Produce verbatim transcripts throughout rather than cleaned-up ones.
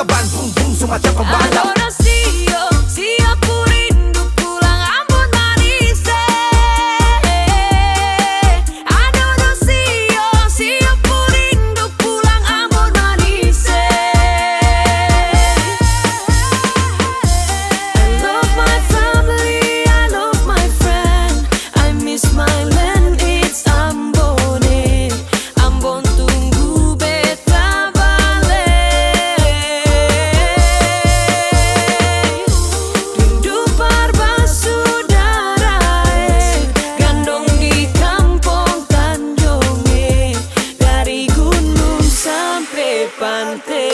Ban bung bung semacam pembalap. Adoro sio, sio ku rindu pulang Ambon manis, eh. Adoro sio, sio ku rindu pulang Ambon manis, eh. I love my family, I love my friend. I miss my land, it's Ambon, eh. Ambon tunggu beta bale. Rindu par basudara, eh. Gandong di kampung Tanjung, eh. Dari gunung sampe pante.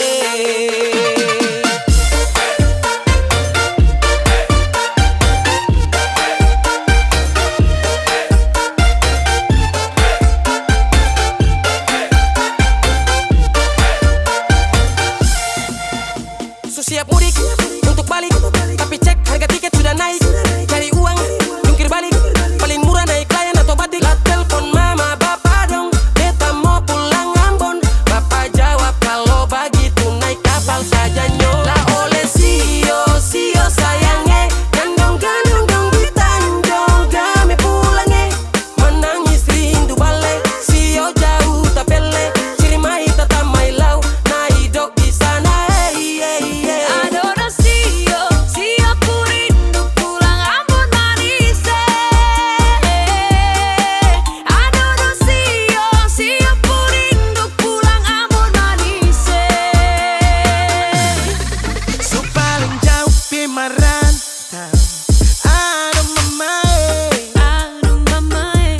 So siap mudik untuk balik, tapi cek harga tiket sudah naik. Cari uang, jungkir balik, paling murah naik Lion atau Batik. La telpon mama bapa dong, beta mo pulang Ambon. Bapa jawab kalo bagitu naik kapal saja nyo. La ole sio, sio sayang e, gandong gandong dong di Tanjung, kami pulang e. Manangis rindu bale, sio jauh tapele, sirmai tatamai lau, nai dok di sana, eh, eh, eh. Adoro sio, sio ku rindu pulang Ambon manis, eh. Adoro sio, sio ku rindu pulang Ambon manis, eh. Su paling jauh pi marantau. Aduh mamae, aduh mamae.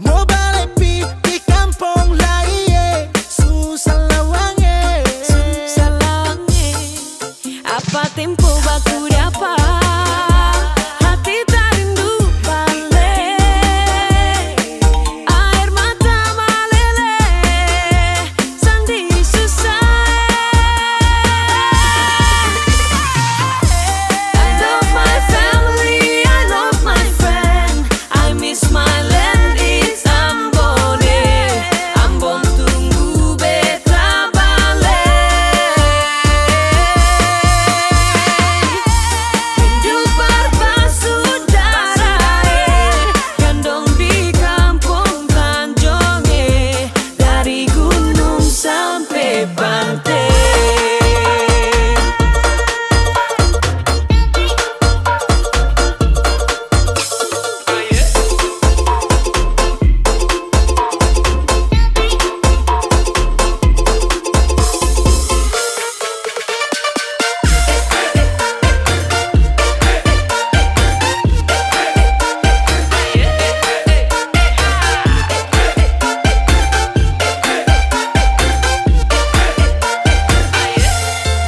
Mo bale pi di kampung lai e, susah lawang e, susah lawang e. Apa tempo baku dapa, hati tarindu bale. Air mata malele, sandi susah. I love my family, I love my friend. I miss my land, it's Ambon, eh. Ambon tunggu beta bale. Rindu par basudara, eh. Gandong di kampung Tanjung, eh. Dari gunung sampe pante.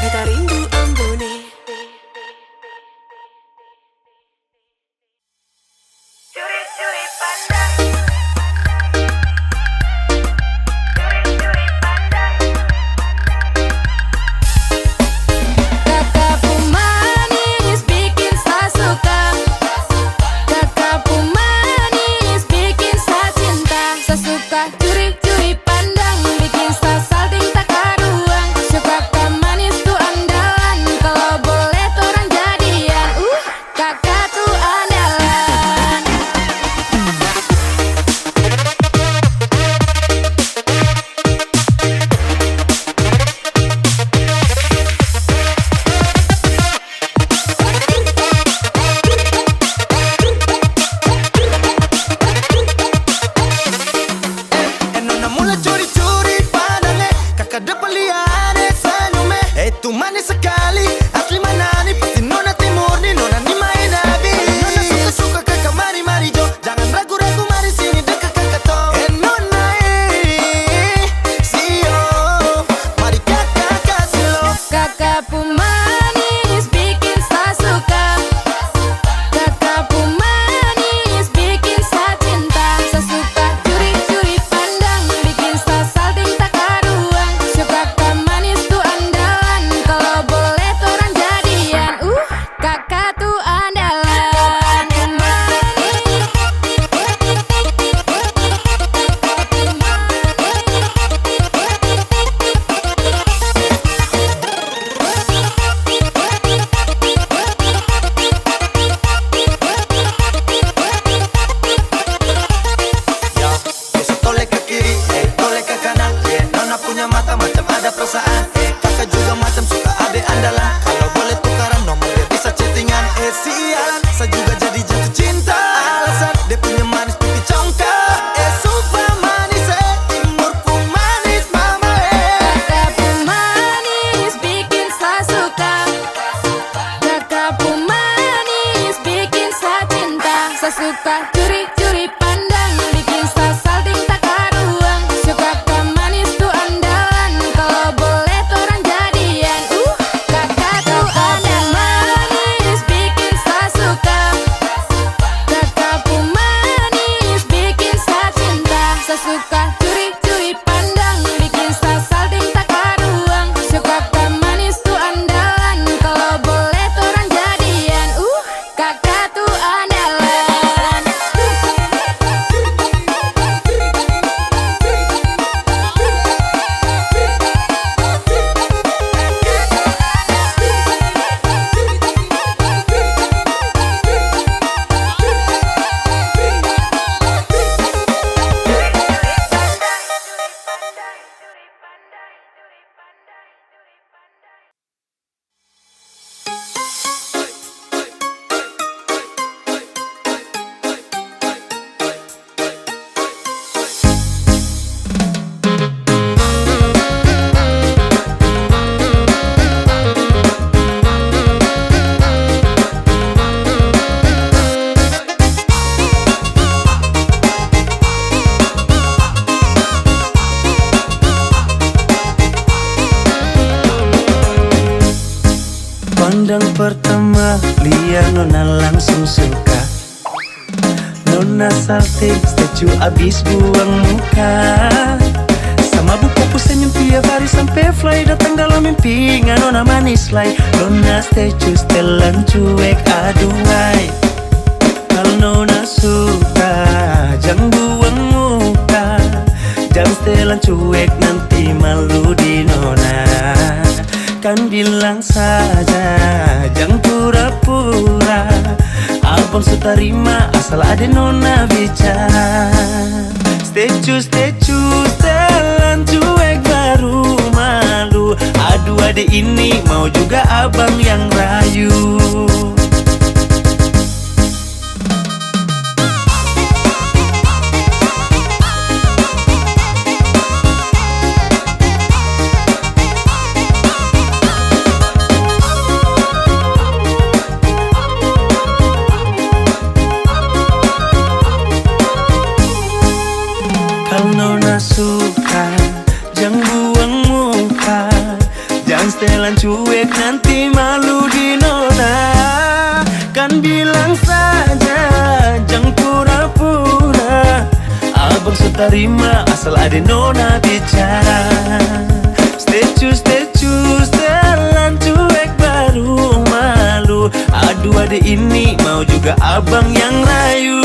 Beta rindu Ambon e. Curi-curi pandang. Curi-curi pandang. Kaka pu manis bikin sa suka. Kaka pu manis bikin sa cinta. Sa suka curi-curi pandang, bikin sa salting takaruang. Suka ka manis tu andalan, kalo boleh torang jadian. Uh. Kaka tu andalan. Eh, eh, nona mula curi-curi pandang, eh. Kaka depan lihat, eh, senyum, eh. Eh, tu manis sekali. Asli mana ni? Pasti nona timur ni, nona ni main habis. Nona suka-suka ke kamari, mari jo. Jangan ragu-ragu, mari sini dekat kakak tong. Eh, nona, eh, sio, mari kakak kasih lo. Kakak pu manis bikin sa suka. Kakak pu manis bikin sa cinta. Sa suka curi-curi pandang, bikin sa salting takaruang. Suka ka manis tu andalan, kalo Juga macam suka ade andalan. Kalau boleh tukaran nomor, dia bisa chattingan. Eh, sialan, saya juga jadi jatuh cinta. Alasan dia punya manis pipi congkak. Eh, sumpah manis, eh. Timur pun manis, mama, eh. Kakak pun manis, bikin saya suka. Kakak pun manis, bikin saya cinta. Saya suka curi-curi pandang, bikin saya salting tak karuan. Suka ka manis tu andalan, kalau boleh torang jadian. Uh, kakak tu andalan. Manis, bikin saya suka. Kakak pun manis, bikin saya cinta. Saya suka curi-curi pandang, bikin saya salting tak karuan. Suka ka manis tu andalan, kalau boleh torang jadian. Uh, kakak tu andalan. Pandang pertama, lia nona langsung suka. Nona salting, statue abis buang muka. Sama buku ku senyum tiap hari sampe fly datang dalam mimpi. Nona manis lai, nona statue setelan cuek, aduhai. Kalo nona suka, jang buang muka. Jang setelan cuek, nanti malu di nona. Kan bilang saja, jang pura-pura. Abang su tarima, asal ade nona bicara. Statue, statue, setelan cuek baru malu. Aduh, ade ini mau juga abang yang rayu. Kalo nona suka, jang buang muka. Jang setelan cuek, nanti malu di nona. Kan bilang saja, jang pura-pura. Abang su tarima, asal ade nona bicara. Statue, statue, setelan cuek baru malu. Aduh, ade ini mau juga abang yang rayu.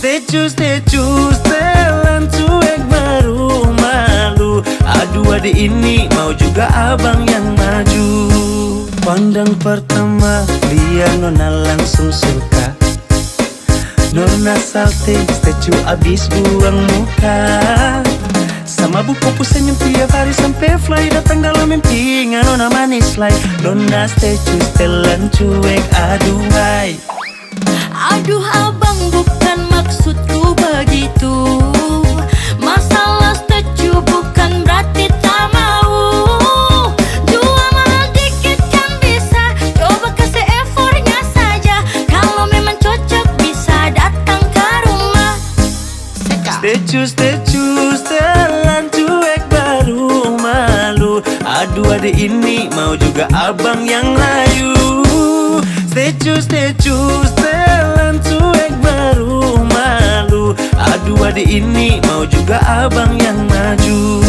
Statue, statue, setelan cuek baru malu. Aduh, ade ini mau juga abang yang maju. Pandang pertama, lia nona langsung suka. Nona salting, statue abis buang muka. Sama buku ku senyum tiap hari sampe fly datang dalam mimpi. Nona manis lai, nona statue setelan cuek, aduhai. Aduh abang, bukan maksudku begitu. Masalah statue bukan berarti tak mau. Jua mahal dikit kan bisa. Coba kasih effortnya saja. Kalau memang cocok bisa datang ke rumah. Statue, statue, setelan cuek baru malu. Aduh, ade ini mau juga abang yang rayu. Statue, statue, setelan cuek baru malu. Aduh, ade ini mau juga abang yang maju.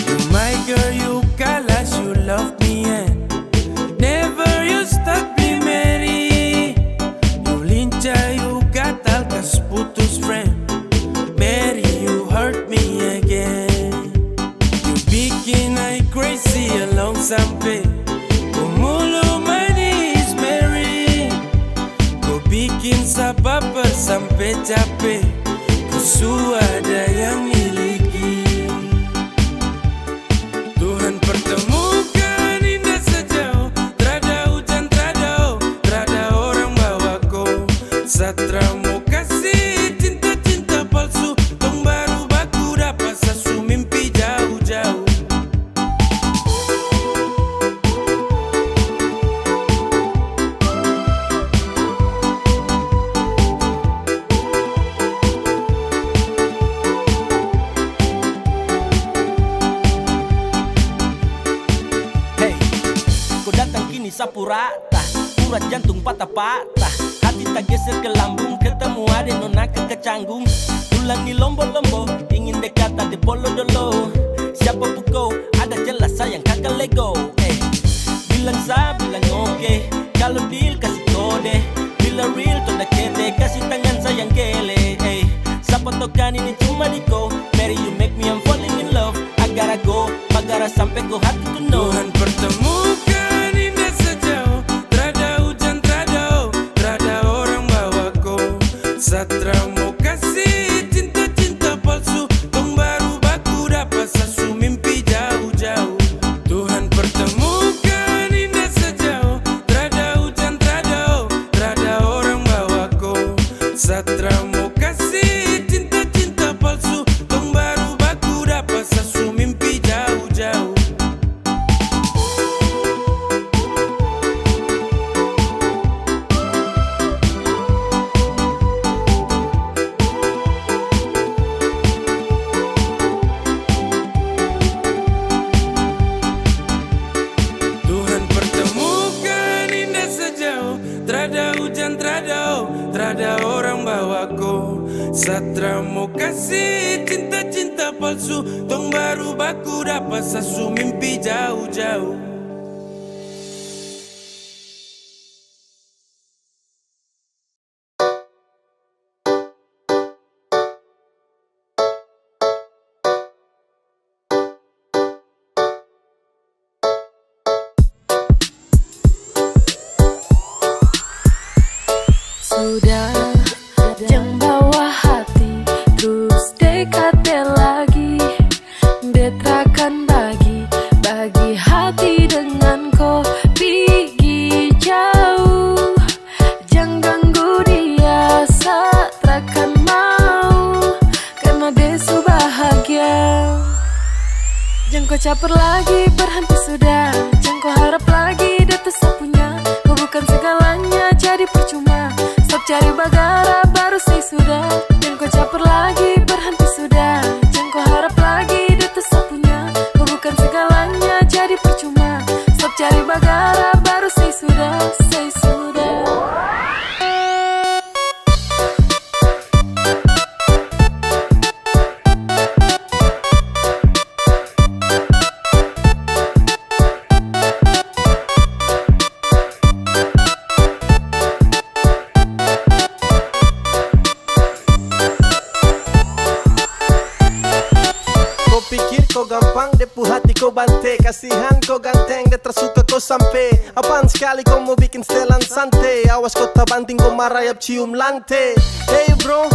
You my girl, you colors, you love me and never you stop be merry. You lincah, you gatal, kas putus friend. Merry Sampe ko mulu manis, Mary. Ko bikin sa baper sampe cape. Ku su ada yang miliki. Tuhan pertemukan indah sejauh, trada hujan, trada, oh, trada orang bawa ko. Satra mo kasih cinta-cinta palsu, tong baru baku dapa, sa su mimpi jauh-jauh. Hey, ko datang kini sapu rata, urat jantung patah-patah, hati tageser ke lambung, ketemu ade nona ke kecanggung, tulang ni lombo-lombo, ingin dekat ade bolo dolo. Siapa pu ko, ada jelas sayang kaka lego. Eh, bilang sa bilang oke, kalau deal kasih kode, bila real to dakete, kasih tangan sayang gele. Eh, sapa tokan ini cuma di ko, Mary, you make me, I'm falling in love. Agar ago, bagara sampe ko hati to know. Tuhan pertemukan indah sejauh, trada hujan, trada, oh, trada orang bawa ko. Satra mo kasih cinta-cinta palsu, tong baru baku dapa, sa su mimpi jauh-jauh. Tuhan pertemukan indah sejauh, trada hujan, trada, oh, trada orang bawa ko. Satra mo kasih cinta-cinta palsu, tong baru baku dapa, sa su mimpi jauh-jauh. Tuhan pertemukan indah sejauh, trada hujan, trada, oh, trada orang bawa ko. Satra mo kasih cinta-cinta palsu, tong baru baku dapa, sa su mimpi jauh-jauh. Sudah, jang bawa hati, terus dekat de lagi. Beta akan bagi, bagi hati dengan ko, pigi jauh. Jang ganggu dia, sa tra akan mau, karena de su bahagia. Jang ko caper lagi, berhenti sudah. Jang ko harap lagi, de tu sa punya. Ko bukan segalanya, jadi percuma. Stop cari bagara, baru say sudah. Jang ko caper lagi, berhenti sudah. Jang ko harap lagi, de tu sa punya. Ko bukan segalanya, jadi percuma. Stop cari bagara, baru say sudah, say sudah. Ko pikir ko gampang, de pu hati ko bante. Kasihan ko ganteng, de tra suka ko sampe. Apaan skali ko mo bikin setelan sante? Awas ko tabanting, ko marayap cium lante. Hey bro,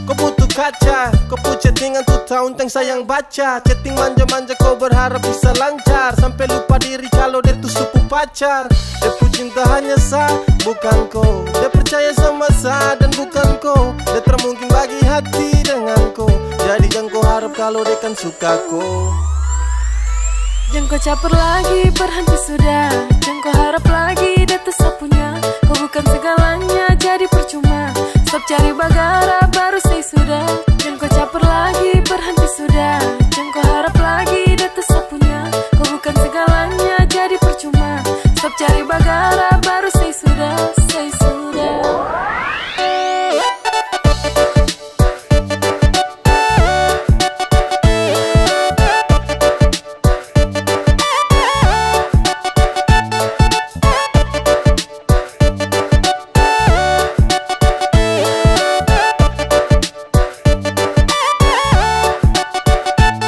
ko butuh kaca, ko pu chattingan tu tahu tong sayang baca. Chatting manja-manja ko berharap bisa lancar, sampe lupa diri kalo de tu su pu pacar. De pu cinta hanya sa, bukan ko. De percaya sama sa dan bukan ko. De tra mungkin bagi hati dengan ko. Jadi jang ko harap kalo de kan suka ko. Jang ko caper lagi, berhenti sudah. Jang ko harap lagi, de tu sa punya. Ko bukan segalanya, jadi percuma. Stop cari bagara, baru say sudah. Jang ko caper lagi, berhenti sudah. Jang ko harap lagi, de tu sa punya. Ko bukan segalanya, jadi percuma. Stop cari bagara, baru say sudah, say sudah.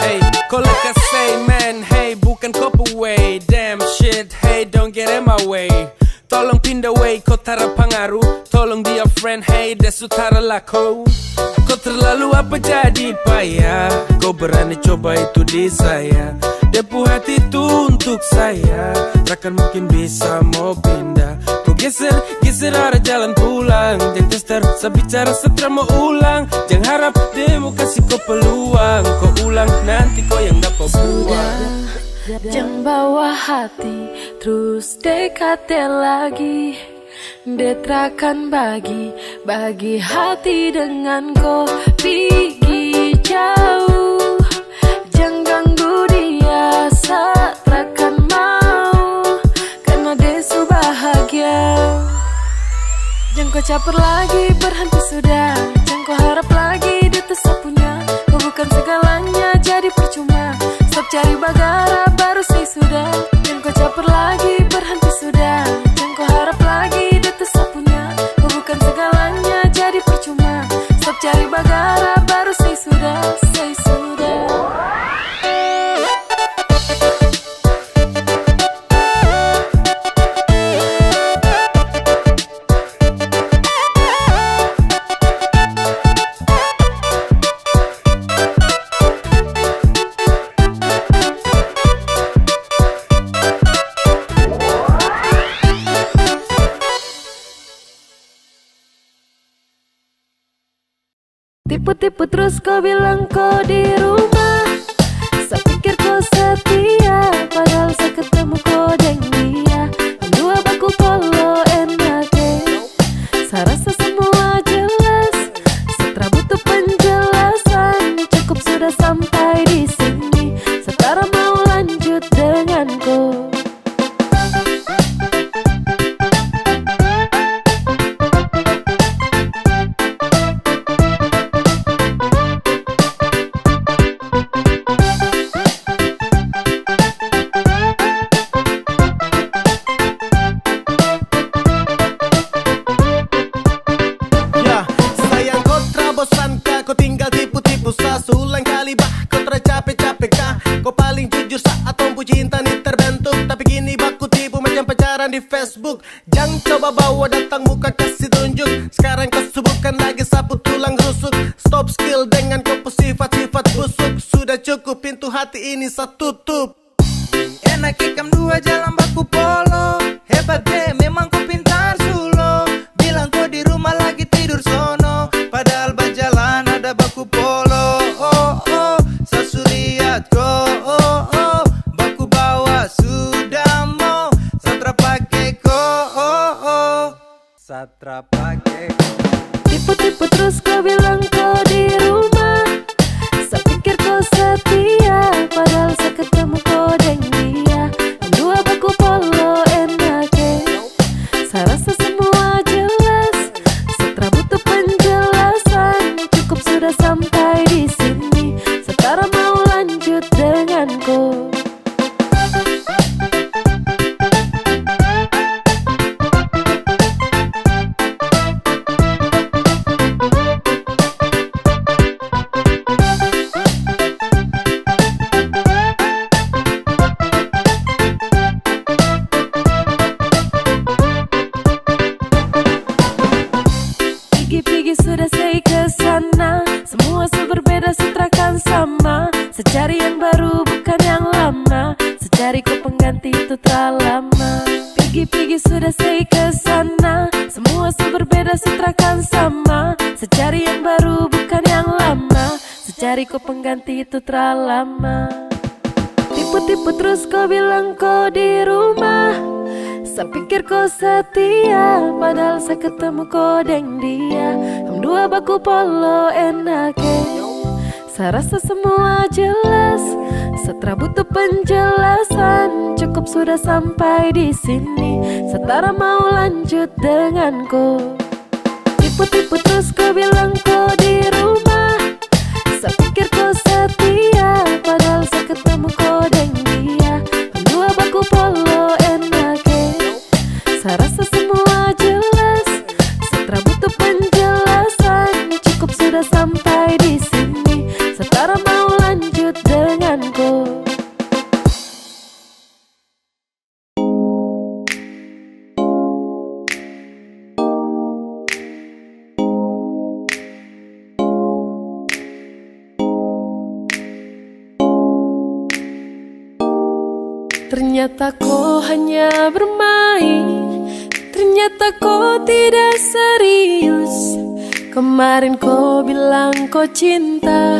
Ey, ko Say man, hey, bukan copy way. Damn shit, hey, don't get in my way. Tolong pindah way, ko tara pangaruh. Tolong dia friend, hey, dia su tara lako. Ko terlalu apa jadi payah? Ko berani coba itu di saya. Dia pu hati itu untuk saya. Takkan mungkin bisa mau pindah. Ko geser, geser arah jalan pulang. Jang tester, sa bicara setra mau ulang. Jang harap dia mau kasih ko peluang. Ko ulang, nanti ko yang dapat buang. Jang bawa hati terus dekat dia lagi. Dia tarakan bagi, bagi hati dengan ko pigi jauh. Jang ganggu dia, sa tarakan mau, karena dia su bahagia. Jang ko caper lagi, berhenti sudah. Jang ko harap lagi, dia tu sa punya. Ko bukan segalanya, jadi percuma. Stop cari bagara, baru say sudah. Jang ko caper lagi, berhenti sudah. Jang ko harap lagi, dia tu sa punya. Ko bukan segalanya, jadi percuma. Stop cari bagara, baru say sudah, say sudah. Tipu-tipu terus ko bilang ko di rumah. Sa pikir ko setia, padahal sa ketemu ko deng dia. Dua baku polo enak, eh. Sa rasa semua jelas. Sa tra butuh penjelasan. Cukup sudah sampai di sini. Sa tara mau lanjut dengan ko. Ya, sayang ko tra bosan ka, ko tinggal tipu-tipu sa. Su ulang kali bah, ko tra cape-cape ka. Ko paling jujur saat tong pu cinta ni terbentuk. Tapi kini baku tipu macam pacaran di Facebook. Jang coba bawa datang muka kasi tunjuk. Sekarang ko su bukan lagi sa pu tulang rusuk. Stop skill dengan ko pu sifat-sifat busuk. Sudah cukup, pintu hati ini sa tutup. Enak ikam dua jalan baku polo. Hebat de, memang ko pintar sulo. Bilang ko di rumah lagi tidur sono. Padahal bajalan ada baku polo. Oh, oh, sa su liat ko. Oh, oh, baku bawa sudah mo. Sa tra pake ko. Oh, oh. Sa tra pake. Tipu-tipu terus ko bilang ko di rumah. Sa pikir ko setia, padahal sa ketemu ko deng dia. Dua baku polo enak, eh. Sa rasa semua jelas. Sa tra butuh penjelasan. Cukup sudah sampai di sini. Sa tara mau lanjut dengan ko. Pigi-pigi sudah sei ke sana. Semua su berbeda, su tra akan sama. Sa cari yang baru, bukan yang lama. Sa cari ko pengganti itu tra lama. Pigi-pigi sudah sei ke sana. Semua su berbeda, su tra akan sama. Sa cari yang baru, bukan yang lama. Sa cari ko pengganti itu tra lama. Tipu-tipu terus ko bilang ko di rumah. Sa pikir ko setia, padahal sa ketemu ko deng dia. Kam dua baku polo enak, eh. Sa rasa semua jelas. Sa tra butuh penjelasan. Cukup sudah sampai di sini. Sa tara mau lanjut dengan ko. Tipu-tipu terus ko bilang ko di rumah. Sa pikir ko setia, padahal sa ketemu ko deng dia. Kam dua baku polo enak, eh. Sa rasa semua jelas. Sa tra butuh penjelasan. Cukup sudah sampai di sini. Sa tara mau lanjut dengan ko. Ternyata kau hanya bermain, ternyata kau tidak serius. Kemarin kau bilang kau cinta,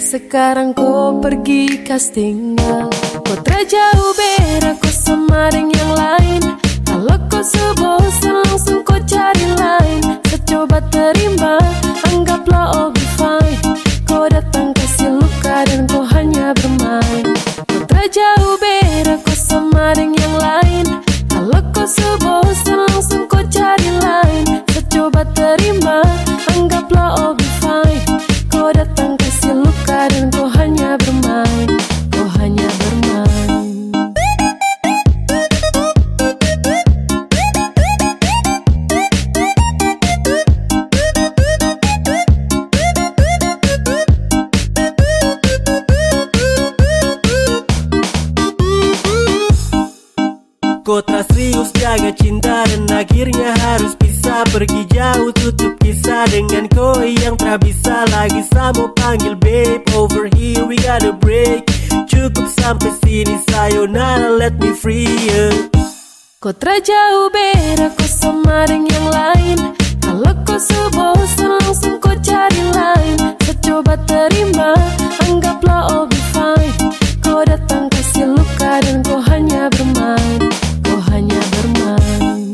sekarang kau pergi kas tinggal. Kau tra jauh beda kau sama deng yang lain. Kalau kau su bosan langsung kau cari lain. Sa coba terima, anggaplah all be fine. Kau datang kasih luka dan kau hanya bermain. Kau tra jauh beda kau sama deng yang lain. Kalau kau su bosan langsung kau cari lain. Sa coba terima, anggaplah all be fine. Kau datang kasih luka dan kau hanya bermain. Kau hanya bermain. Kau tra serius jaga cinta dan akhirnya harus pisah, pergi jauh tutup kisah dengan kau yang tra bisa lagi. Sa mau panggil babe, over here we gotta break. Cukup sampai sini, sayonara, let me free, yeah. Kau tra jauh beda kau sama deng yang lain. Kalau kau su bosan langsung kau cari lain. Sa coba terima, anggaplah all be fine. Kau datang kasih luka dan kau hanya bermain. Kau hanya bermain.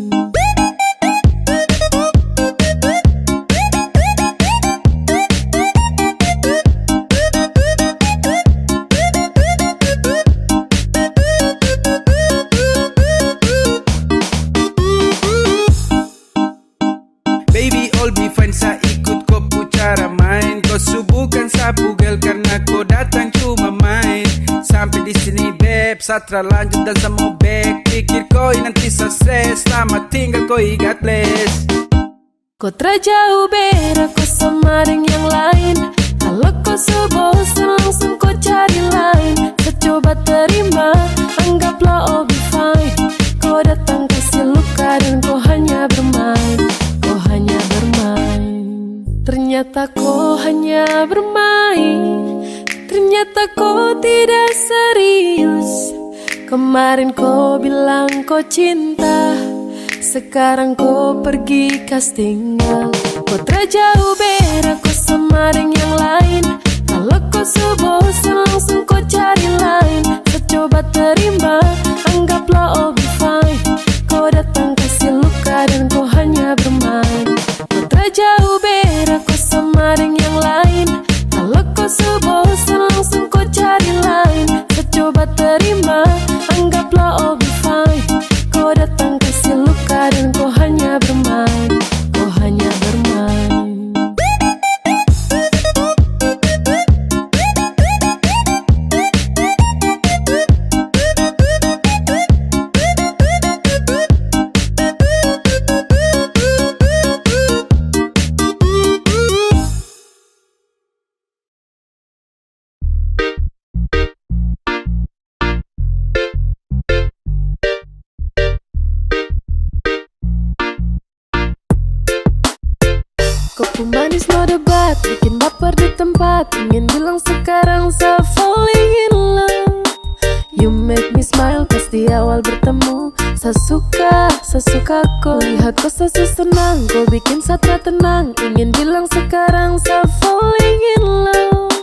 Baby, all be fine, sa ikut ko pu cara main. Ko su bukan sa pu girl karna ko datang cuma main. Sampe di sini, beb, sa tra lanjut dan sa mau back. Pikir ko nanti sa stres, selamat tinggal ko, I God bless. Ko tra jauh beda ko sama deng yang lain. Kalo ko su bosan, langsung ko cari lain. Sa coba terima, anggaplah all be fine. Ko datang kasi luka dan ko hanya bermain. Ko hanya bermain. Ternyata ko hanya bermain. Ternyata ko tidak serius. Kemarin ko bilang ko cinta, sekarang ko pergi kas tinggal. Ko tra jauh beda ko sama deng yang lain. Kalo ko su bosan, langsung ko cari lain. Sa coba terima, anggaplah all be fine. Ko datang kasi luka dan ko hanya bermain. Ko tra jauh beda ko sama deng yang lain. Kalo ko su bosan, langsung ko cari lain. Sa coba terima, anggaplah all be fine. Ko datang kasi luka dan ko hanya bermain. Ko hanya bermain. Ko pu manis no debat, bikin baper di tempat. Ingin bilang sekarang sa falling in love. You make me smile pas di awal bertemu. Sa suka, sa suka ko. Lihat ko sa su senang, ko bikin sa tra tenang. Ingin bilang sekarang sa falling in love.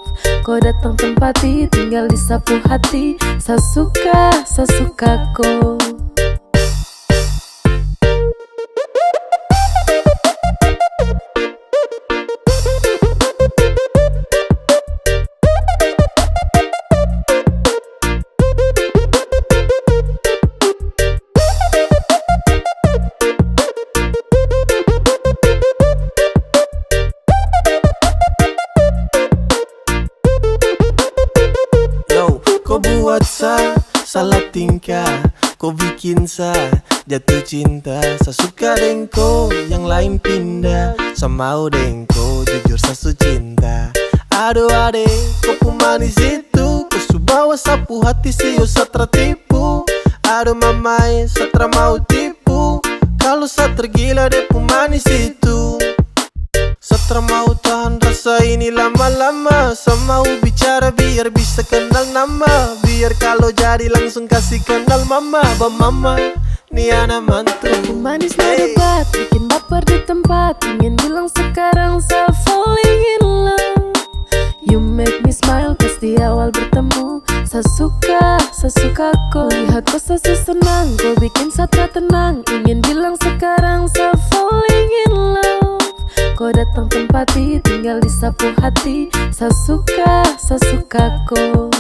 Ko datang tempati, tinggal di sa pu hati. Sa suka, sa suka ko. Yo, ko buat sa salah tingkah, ko bikin sa jatuh cinta. Sa suka deng ko, yang lain pindah. Sa mau deng ko, jujur sa su cinta. Aduh ade, ko pu manis itu, ko su bawa sa pu hati, sio sa tra tipu. Aduh mamae, sa tra mau tipu. Kalo sa tergila de pu manis itu. Sa Tra mau tahan rasa ini lama-lama. Sa mau bicara biar bisa kenal nama. Biar kalo jadi langsung kasih kenal mama. Ba mama, ni ana mantu. Manis no debat, bikin baper di tempat. Ingin bilang sekarang sa falling in love. You make me smile pas di awal bertemu. Sa suka, sa suka ko. Lihat ko sa su senang, ko bikin sa tra tenang. Ingin bilang sekarang sa falling in love. Ko datang tempati, tinggal di sa pu hati. Sa suka, sa suka ko.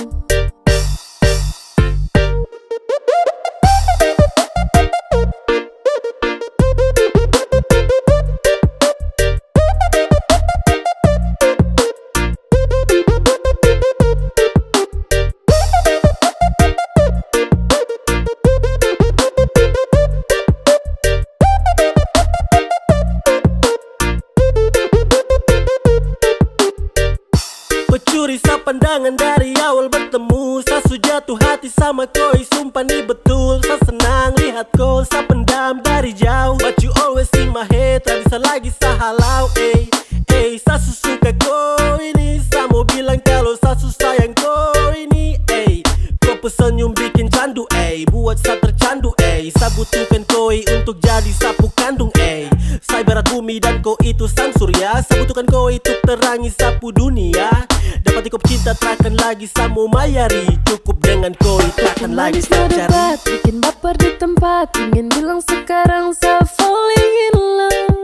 Ko curi sa pandangan dari awal bertemu. Sa su jatuh hati sama koi, sumpah ni betul. Sa senang lihat ko, sa pendam dari jauh. But you always in my head, tak bisa lagi sa halau, ey. Ey, sa su suka ko ini, sa mau bilang kalo sa su sayang ko ini, ey. Ko pu senyum bikin candu, ey, buat sa tercandu, ey. Sa butuhkan koi untuk jadi sa pu kandung, ey. Sa ibarat bumi dan ko itu sang surya. Sa butuhkan koi untuk terangi sa pu dunia. Dapati ko pu cinta, trakan lagi sa mau mayari. Cukup dengan koi, trakan lagi sa cari. Manis no debat, bikin baper di tempat. Ingin bilang sekarang sa falling in love.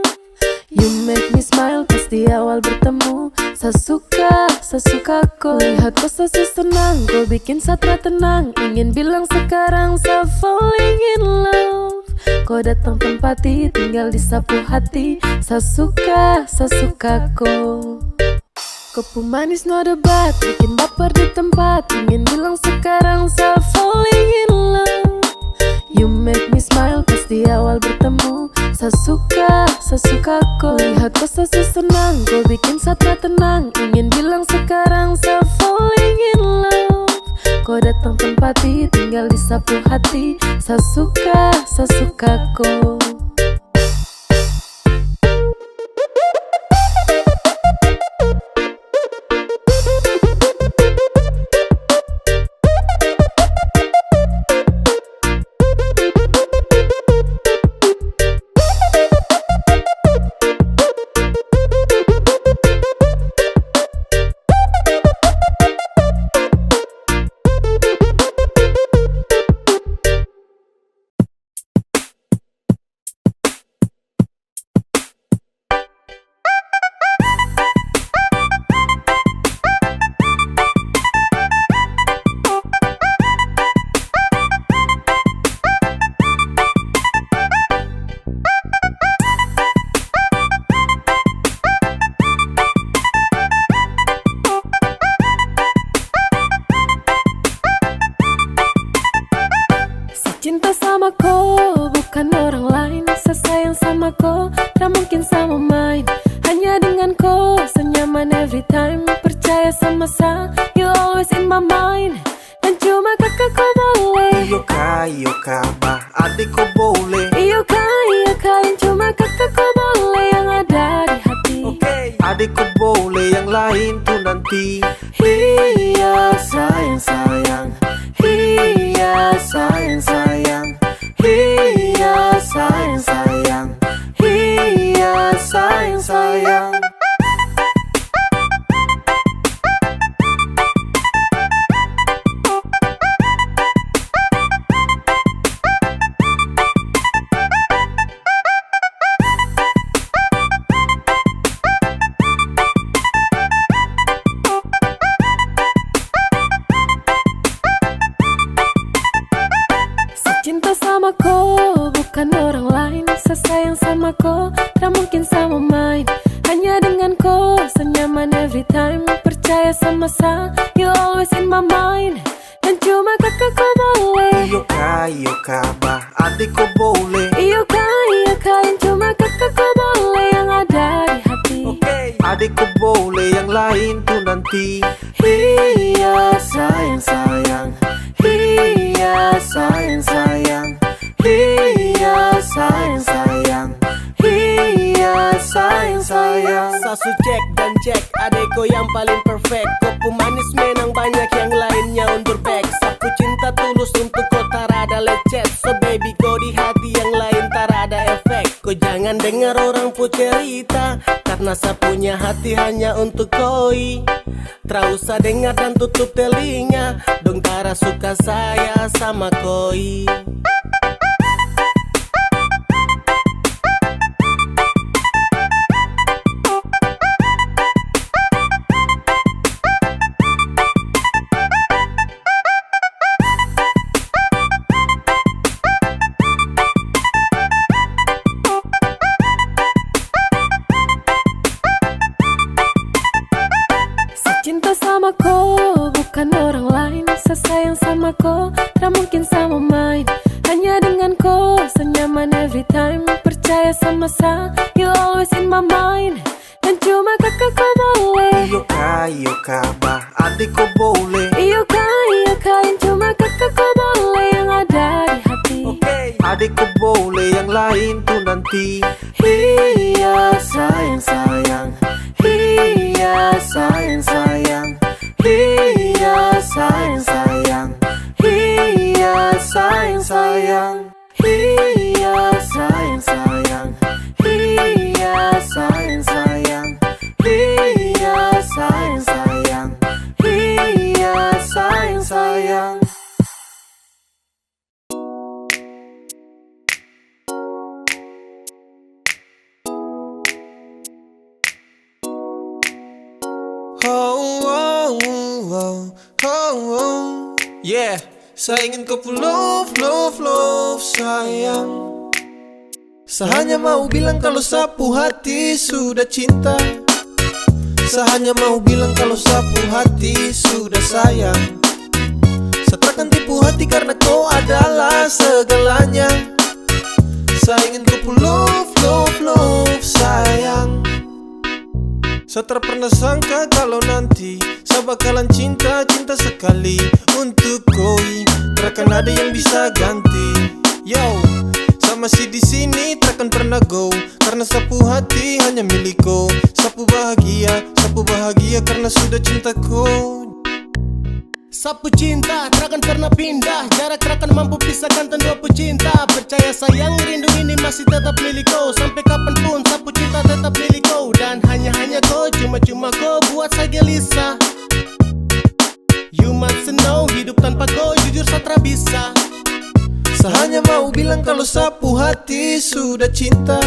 You make me smile pas di awal bertemu. Sa suka, sa suka ko. Lihat ko sa su senang, ko bikin sa tra tenang. Ingin bilang sekarang sa falling in love. Ko datang tempati, tinggal di sa pu hati. Sa suka, sa suka ko. Ko pu manis no debat, bikin baper di tempat. Ingin bilang sekarang sa falling in love. You make me smile pas di awal bertemu. Sa suka, sa suka ko. Lihat ko sa su senang, ko bikin sa tra tenang. Ingin bilang sekarang sa falling in love. Ko datang tempati, tinggal di sa pu hati. Sa suka, sa suka ko. Sa cinta sama ko, bukan orang lain. Sa sayang sama ko, tak mungkin sa mau main. Hanya dengan ko, sa nyaman every time. Percaya sama sa, you always in my mind. Dan cuma kakak ko boleh. Iyo ka, iyo ka, bah, adik ko boleh. Iyo ka, iyo ka, yang cuma kakak ko boleh, yang ada di hati. Oke. Adik ko boleh, yang lain tuh nanti. Hiya, sayang, sayang. Hiya, sayang, sayang. Hiya, sayang, sayang. Hiya, sayang, sayang. Sa cinta sama ko, bukan orang lain. Sa sayang sama ko, tak mungkin sa mau main. Hanya dengan ko, sa nyaman every time. Percaya sama sa, you always in my mind. Dan cuma kakak ko boleh. Iyo ka, iyo ka, bah, adik ko boleh. Iyo ka, iyo ka, yang cuma kakak ko boleh, yang ada di hati. Oke. Adik ko boleh, yang lain tuh nanti. Hiya, sayang, sayang. Hiya, sayang, sayang. Hiya, sayang, sayang. Hiya, sayang, sayang. Sa su Ko yang paling perfect, ko pu manis menang banyak yang lainnya undur back. Sapu cinta tulus untuk ko tarada lecet. So baby, ko di hati yang lain tarada efek. Ko jangan dengar orang pu cerita, karena sapunya hati hanya untuk koi. Tra usah dengar dan tutup telinga, dong tara suka saya sama koi. Sa cinta sama ko, bukan orang lain. Sa sayang sama ko, tak mungkin sama main. Hanya dengan ko, sa nyaman every time. Percaya sama sa, you always in my mind. Dan cuma kakak ko boleh. Iyo ka, iyo ka, bah, adik ko boleh. Iyo ka, iyo ka, yang cuma kakak ko boleh yang ada di hati. Oke. Adik ko boleh, yang lain tuh nanti. Hiya sayang sayang, hiya sayang sayang, hiya sayang sayang, hiya sayang sayang. Hiya sayang sayang, hiya sayang sayang, hiya sayang sayang, hiya sayang sayang. Oh, oh, oh, oh, oh, oh. Yeah. Sa ingin ko pu love, love, love, sayang. Sa hanya mau bilang kalau sa pu hati sudah cinta. Sa hanya mau bilang kalau sa pu hati sudah sayang. Sa takkan tipu hati karena ko adalah segalanya. Sa ingin ko pu love, love, love, sayang. Sa tak pernah sangka kalau nanti sa bakalan cinta, cinta sekali untuk koi. Takkan ada yang bisa ganti. Yo, sa masih di sini, takkan pernah go. Karena sa pu hati hanya milik ko. Sa pu bahagia, sa pu bahagia karena sudah cinta ko. Sa pu cinta takkan pernah pindah, jarak takkan mampu pisahkan tong dua pu cinta. Percaya sayang, rindu ini masih tetap milik ko. Sampai kapanpun sa pu cinta tetap milik ko. Dan hanya-hanya ko, cuma-cuma ko buat sa gelisah. You must know, hidup tanpa ko jujur sa tra bisa. Sa hanya mau bilang kalau sa pu hati sudah cinta.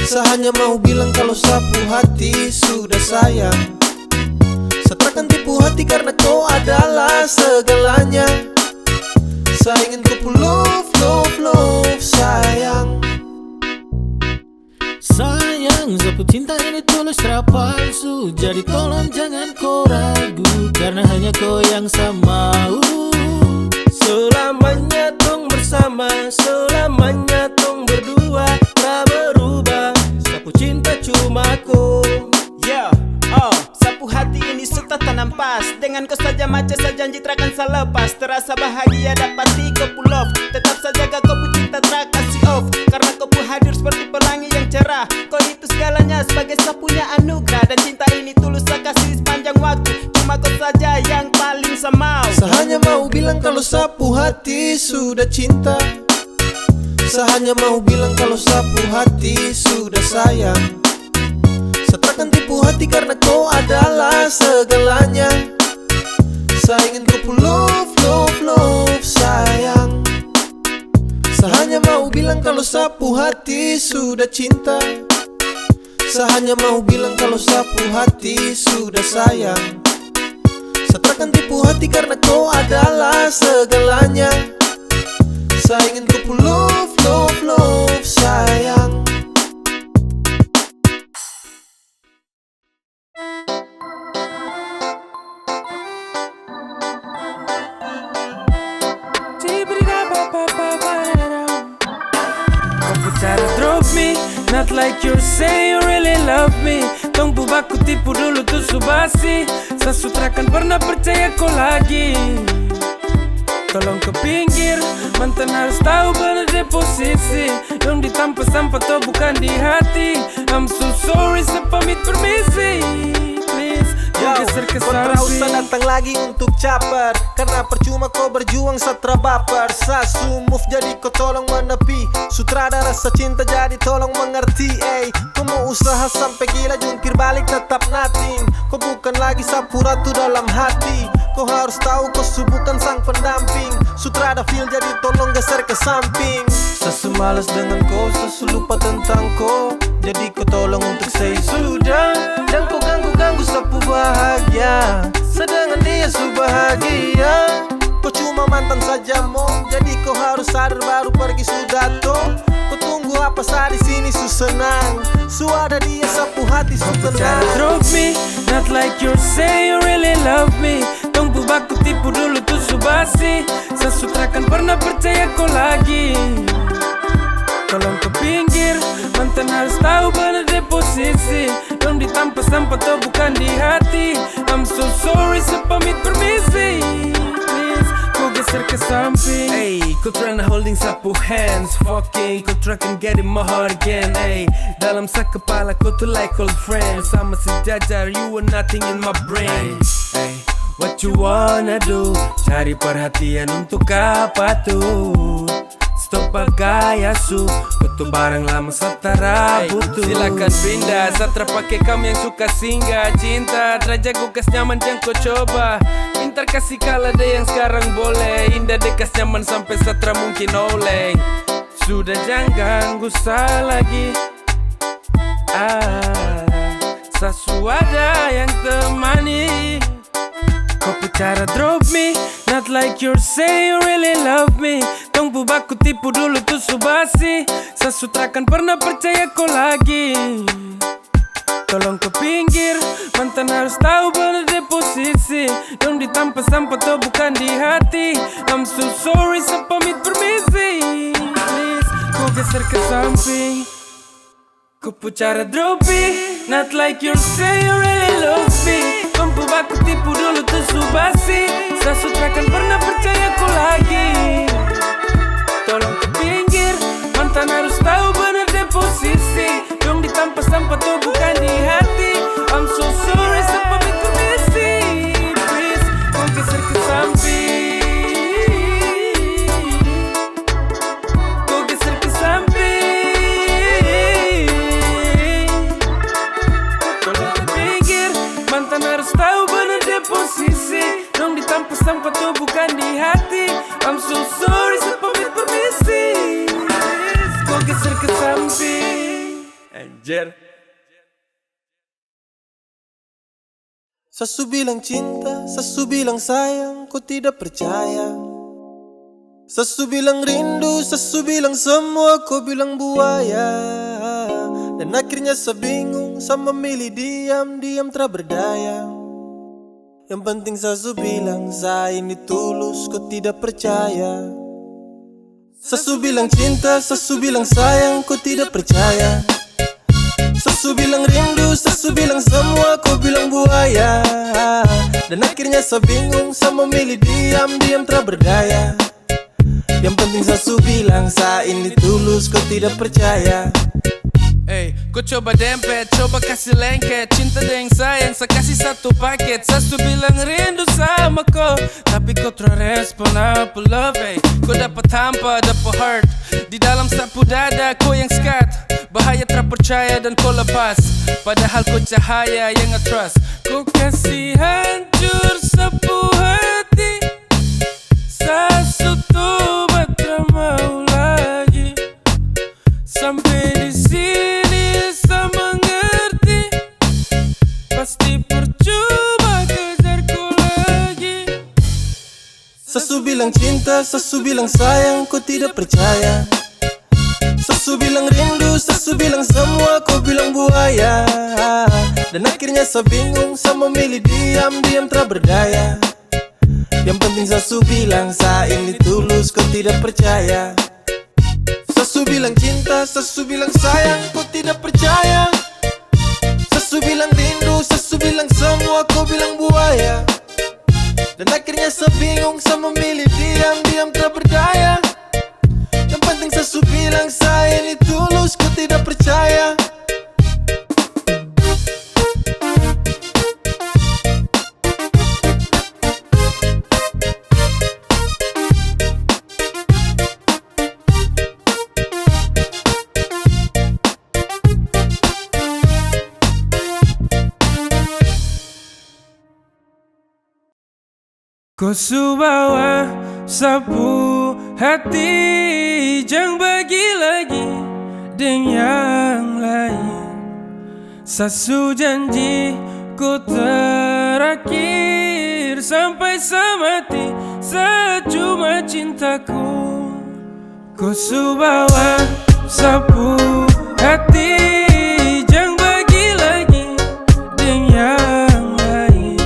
Sa hanya mau bilang kalau sa pu hati sudah sayang. Sa takkan tipu hati karena ko adalah segalanya. Sa ingin ko pu love, love, love, sayang. Sayang, sa pu cinta ini tulus, tra palsu. Jadi tolong jangan ko ragu, karena hanya ko yang sa mau. Selamanya tong bersama, selamanya tong berdua, tra berubah. Sa pu cinta cuma ko. Yeah, oh, sa pu hati ini su ta tanam pas. Dengan ko saja mace, sa janji tra akan sa lepas. Terasa bahagia dapati ko pu love. Tetap sa jaga ko pu cinta, tra kasih off. Karena ko pu hadir seperti pelangi yang cerah. Ko itu segalanya sebagai sa punya anugerah. Dan cinta ini tulus sa kasih sepanjang waktu. Cuma ko saja yang paling sa mau. Sa hanya mau bilang kalau sa pu hati sudah cinta. Sa hanya mau bilang kalau sa pu hati sudah sayang. Sa takkan tipu hati karena ko adalah segalanya. Sa ingin ko pu love, love, love, sayang. Sa hanya mau bilang kalau sa pu hati sudah cinta. Sa hanya mau bilang kalau sa pu hati sudah sayang. Sa takkan tipu hati karena ko adalah segalanya. Sa ingin ko pu love, love, love, sayang. Kau pu cara drop me, not like you say you really love me. Tong pu baku tipu dulu tu su basi. Sa su tra akan pernah percaya ko lagi. Tolong ke pinggir, mantan harus tahu benar de posisi. Dong di tampa sampah to, bukan di hati. I'm so sorry, sa pamit permisi. Geser ke samping. Kau tra usah datang lagi untuk caper, karena percuma kau berjuang sa tra baper. Sa su move jadi kau tolong menepi. Su tra ada rasa cinta jadi tolong mengerti, ey. Kau mau usaha sampe gila jungkir balik tetap nothing. Kau bukan lagi sapu ratu dalam hati. Kau harus tahu kau su bukan sang pendamping. Su tra ada feel jadi tolong geser ke samping. Sa su malas dengan kau, sa su lupa tentang kau. Jadi kau tolong untuk say sudah. Jang kau ganggu-ganggu sa pu bahagia. Sa dengan dia su bahagia. Kau cuma mantan saja mo, jadi kau harus sadar baru pergi sudah to. Kau tunggu apa, sa di sini su senang. Su ada dia sa pu hati su tenang. Drop me, not like you say you really love me. Tong pu baku tipu dulu tu su basi. Sa su tra akan pernah percaya kau lagi. Tolong ke pinggir, mantan harus tahu benar de posisi. Dong di tampa sampah to bukan di hati. I'm so sorry, sa pamit permisi. Please, kau geser ke samping. Ey, kau tryna holding sa pu hands. Fucking, kau try can get in my heart again. Ey, dalam sa kepala kau tu like old friends. Sama sejajar, you were nothing in my brain. Ey, what you wanna do? Cari perhatian untuk apa tu? Stop bagaya su, kau tu barang lama sa tra butuh. Silakan pindah, sa tra pake kam yang suka singgah. Cinta tra jago kas nyaman, jang kau coba. Pintar kasih kalah de yang sekarang boleh. Indah de kas nyaman sampe sa tra mungkin oleng. Sudah jang ganggu sa lagi. Ah, sa su ada yang temani. Kau pu cara drop me, not like you say you really love me. Tong pu baku tipu dulu tu su basi. Sa su tra akan pernah percaya kau lagi. Tolong ke pinggir, mantan harus tahu benar de posisi. Dong di tampa sampah to bukan di hati. I'm so sorry, sa pamit permisi. Please, kau geser ke samping. Kau pu cara drop me, not like you say you really love me. Kau pu baku tipu dulu tu su basi. Sa su tra akan pernah percaya kau lagi. Tolong ke pinggir, mantan harus tahu benar de posisi. Dong di tampa sampah to bukan di hati. I'm so sorry, sa pamit permisi. Please, kau geser ke samping. Kau geser ke samping. Tolong ke pinggir, mantan harus tahu benar de posisi. Dong di tampa sampah to bukan di hati. I'm so sorry, sa pamit permisi. Kau geser ke samping. Anjir. Sa su bilang cinta, sa su bilang sayang, kau tidak percaya. Sa su bilang rindu, sa su bilang semua, kau bilang buaya. Dan akhirnya sa bingung, sa memilih diam, diam tra berdaya. Yang penting sa su bilang, sa ini tulus, kau tidak percaya. Sa su bilang cinta, sa su bilang sayang, kau tidak percaya. Sa su bilang rindu, sa su bilang semua, kau bilang buaya. Dan akhirnya sa bingung, sa memilih diam, diam tra berdaya. Yang penting sa su bilang, sa ini tulus, kau tidak percaya. Ey, kau coba dempet, coba kasih lengket. Cinta deng sayang, sa kasih satu paket. Sa su bilang rindu sama kau, tapi kau tra respon apa love, ey. Kau dapat hampa, dapat heart. Di dalam sa pu dada, kau yang skat. Bahaya tra percaya dan kau lepas. Padahal kau cahaya yang I trust. Kau kasih hancur sa pu hati. Sa su tobat, tra mau lagi. Sampe di sini sa mengerti, pasti percuma kejar kau lagi. Sa su bilang cinta, sa su bilang sayang, kau tidak percaya. Sa su bilang rindu, sa su bilang semua, kau bilang buaya. Dan akhirnya sa bingung, sa memilih diam, diam tra berdaya. Yang penting sa su bilang, sa ini tulus, kau tidak percaya. Sa su bilang cinta, sa su bilang sayang, kau tidak percaya. Sa su bilang rindu, sa su bilang semua, kau bilang buaya. Dan akhirnya sa bingung, sa memilih diam, diam tra berdaya. Yang penting sa su bilang, sa ini tulus, kau tidak percaya. Ko su bawa sa pu hati, jang bagi lagi deng yang lain. Sa su janji ko terakhir, sampai sa mati sa cuma cinta ko. Ko su bawa sa pu hati, jang bagi lagi deng yang lain.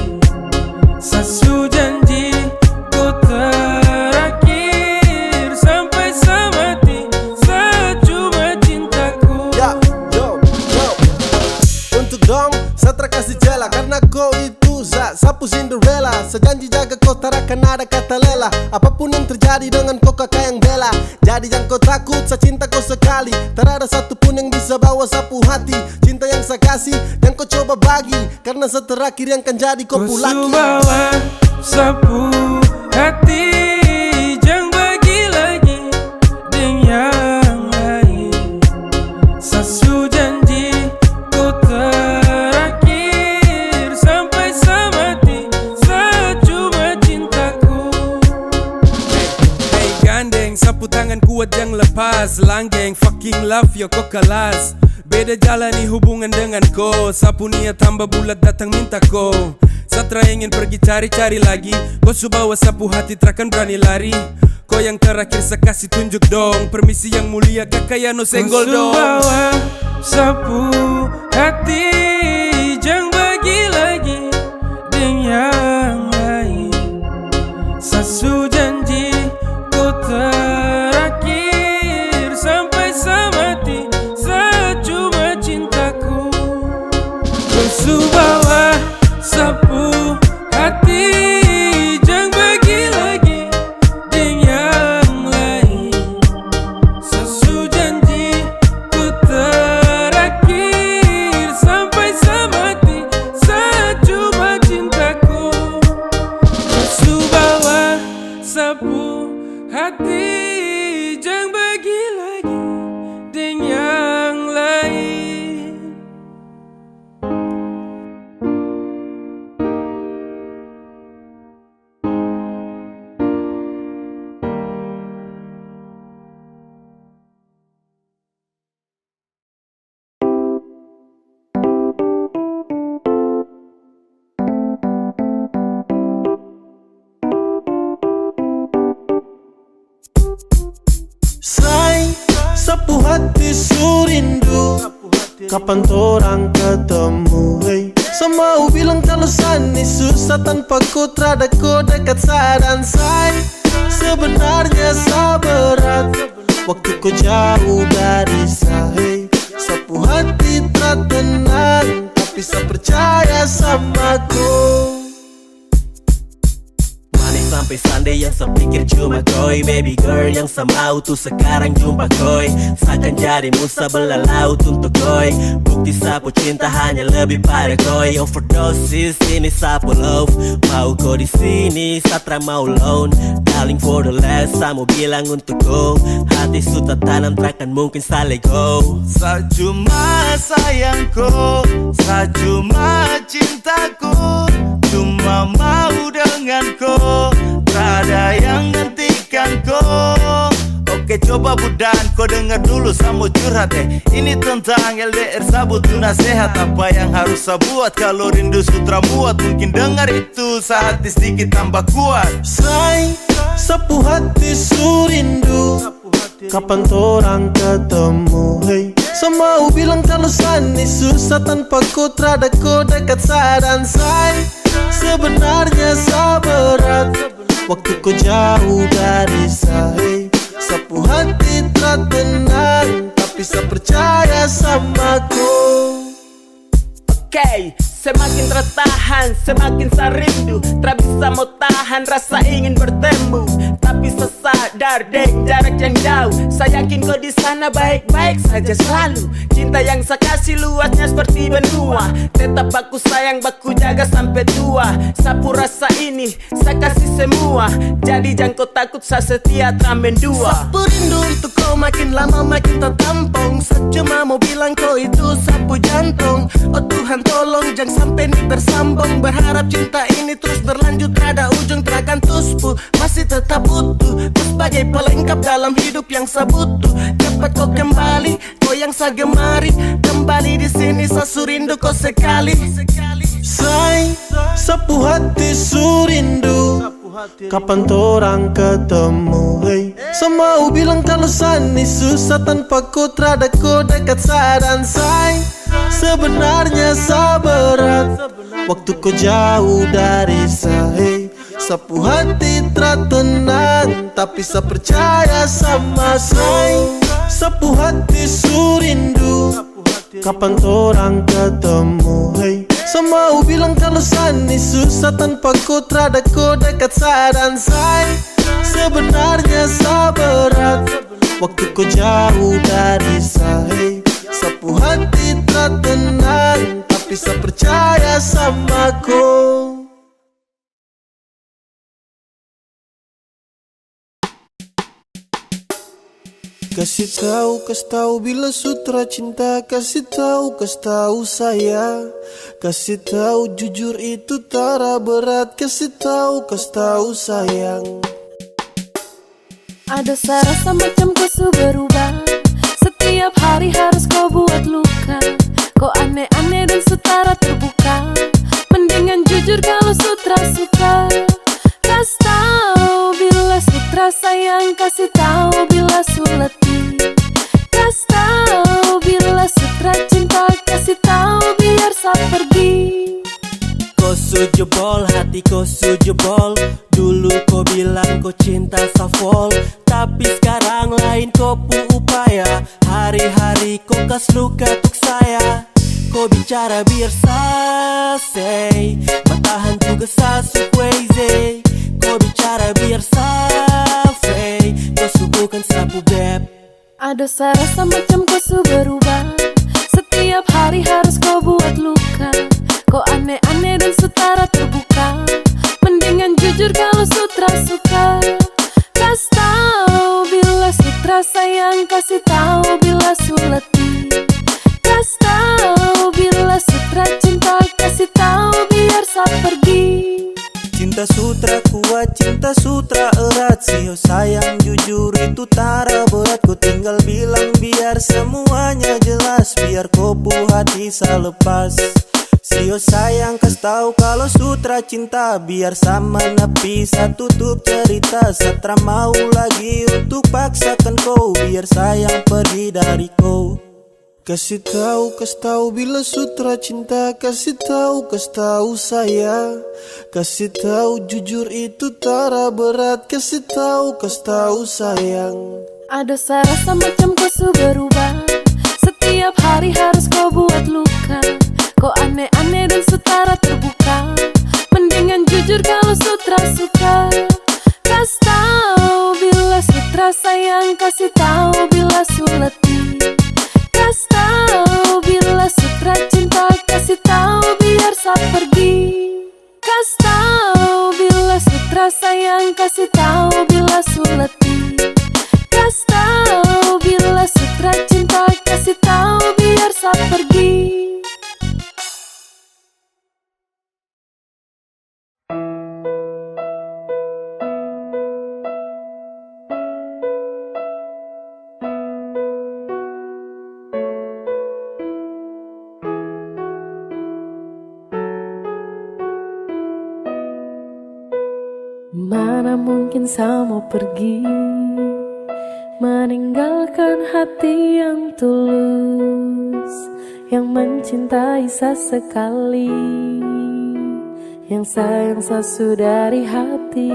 Sa su janji ko terakhir, sampai sa mati sa cuma cinta ko. Ya, yo, yo. Untuk dong, sa tra kasi jela karena ko itu sa, sa pu Cinderella. Sa janji jaga ko, tarakan ada kata lela. Apapun yang terjadi dengan ko, kaka yang bela. Jadi jang ko takut, sa cinta ko sekali. Tarada satu pun yang bisa bawa sa pu hati. Cinta yang sa kasi, jang ko coba bagi, karena sa terakhir yang kan jadi ko pu laki. Ko su bawa sa pu hati, jang bagi lagi deng yang lain. Sa su janji ko terakhir, sampai sa mati sa cuma cinta ko. Hey, gandeng sa pu tangan kuat, jang lepas. Langgeng, fucking love yo, ko kelas. Beda jalani hubungan dengan ko. Sa pu niat tambah bulat, datang minta ko. Sa tra ingin pergi cari-cari lagi. Ko su bawa sa pu hati, trakan berani lari. Ko yang terakhir, sa kasi tunjuk dong. Permisi yang mulia, kaka ya no senggol dong. Ko su bawa sa pu hati, jang bagi lagi deng yang lain. Sa su janji ko terakhir, sampai sa mati sa cuma cinta ko. Ko su bawa sa pu hati, jang bagi lagi deng yang lain. Sa su janji ko terakhir, sampai sa mati sa cuma cinta ko. Ko su bawa sa pu hati, jang bagi lagi deng yang lain. Say, sa pu hati su rindu. Kapan torang ketemu, hey? Sa mau bilang kalau sa ni susah tanpa ko, trada ko dekat sa dan say. Sebenarnya sa berat waktu ko jauh dari sa, hey. Sa pu hati tra tenang, tapi sa percaya sama ko. Manis sampai Sunday yang sa pikir cuma koi. Baby girl yang sa mau tu sekarang jumpa koi. Sa kan jadi musa belalau untuk koi. Bukti sa pu cinta hanya lebih pada koi. Overdosis ini sa pu love. Mau ko di sini, sa tra mau alone. Darling, for the last, sa mau bilang untuk ko. Hati su tatanam, trakan mungkin sa let go. Sa cuma sayang ko, sa cuma cinta ko, cuma mau dengan ko, trada yang nantikan ko. Oke, coba budan, ko dengar dulu, sa mau curhat, eh. Ini tentang L D R, sa butuh nasehat. Apa yang harus sa buat kalau rindu su tra muat? Mungkin dengar itu, sa hati sedikit tambah kuat. Say, sa pu hati su rindu. Kapan torang ketemu, hey? Sa mau bilang kalau sa ni susah tanpa ko, trada ko dekat sa dan say. Sebenarnya sa berat waktu ko jauh dari sa, hey. Sa pu hati tra tenang, tapi sa percaya sama ko. Oke, semakin tertahan, semakin sa rindu. Tra bisa mo tahan rasa ingin bertemu. Tapi sa sadar Dar deng jarak yang jauh, saya yakin kau di sana baik-baik saja selalu. Cinta yang saya kasih luasnya seperti benua, tetap baku sayang, baku jaga sampai tua. Sapu rasa ini, saya kasih semua, jadi jangko takut, saya setia, tra mendua. Sapu rindu untuk kau, makin lama makin tertampung. Saya cuma mau bilang kau itu sapu jantung. Oh Tuhan, tolong jang sampai ni bersambung. Berharap cinta ini terus berlanjut, ada ujung, terakan tuspu. Masih tetap butuh kau sebagai pelengkap dalam hidup yang saya butuh. Cepat kau kembali, kau yang saya gemari. Kembali di sini, saya su rindu kau sekali. Say, sapu hati su rindu. Kapan torang ketemu, hey? Sa mau bilang kalau sa ni susah tanpa ko, trada ko dekat sa dan say. Sebenarnya sa berat waktu ko jauh dari sa, hey. Sapu hati tra tenang, tapi sa percaya sama say. Sapu hati su rindu. Kapan torang ketemu, hey? Sa mau bilang kalau sa ni susah tanpa ko, trada ko dekat sa dan say. Sebenarnya sa berat waktu ko jauh dari sa, hey. Sapu hati tra tenang, tapi sa percaya sama ko. Kasih tahu, kasih tahu bila su tra cinta, kasih tahu, kasih tahu saya. Kasih tahu jujur itu tara berat, kasih tahu, kasih tahu sayang. Ada sa rasa macam ko su berubah. Setiap hari harus ko buat luka. Ko aneh-aneh dan su tara terbuka. Mendingan jujur kalau su tra suka. Kas tahu bila su tra sayang, kasih tahu bila su letih. Kas tahu bila su tra cinta, kasih tahu biar sa pergi. Ko su jebol, hati ko su jebol. Dulu ko bilang ko cinta sa fol, tapi sekarang lain ko pu upaya. Hari-hari ko kas luka tuk saya. Ko bicara biar sa say, bertahan juga sa su crazy. Ko bicara biar sa fake, ko su bukan sapu beb. Ada sa rasa macam ko su berubah. Setiap hari harus ko buat luka. Ko aneh-aneh dan su tara terbuka. Mendingan jujur kalau su tra suka. Kas tahu bila su tra sayang, kasih tahu bila su letih. Kas tahu bila su tra cinta, kasih tahu biar sa pergi. Cinta su tra kuat, cinta su tra erat. Sio sayang jujur itu tara berat. Ko tinggal bilang biar semuanya jelas. Biar ko pu hati sa lepas. Sio sayang kas tahu kalau su tra cinta. Biar sa menepi, sa tutup cerita. Sa tra mau lagi untuk paksakan ko. Biar sayang pergi dari ko. Kasih tahu, kasih tahu bila su tra cinta, kasih tahu, kasih tahu saya. Kasih tahu jujur itu tara berat, kasih tahu, kasih tahu sayang. Ada sa rasa macam ko su berubah. Setiap hari harus ko buat luka. Ko aneh-aneh dan su tara terbuka. Mendingan jujur kalau su tra suka. Kas tahu bila su tra sayang, kasih tahu bila su letih. Kas tahu bila su tra cinta, kasih tahu biar sa pergi. Kas tahu bila su tra sayang, kasih tahu bila su letih. Kas tahu bila su tra cinta, kasih tahu biar sa pergi. Mana mungkin sa mau pergi, meninggalkan hati yang tulus, yang mencintai sa sekali, yang sayang sa su dari hati.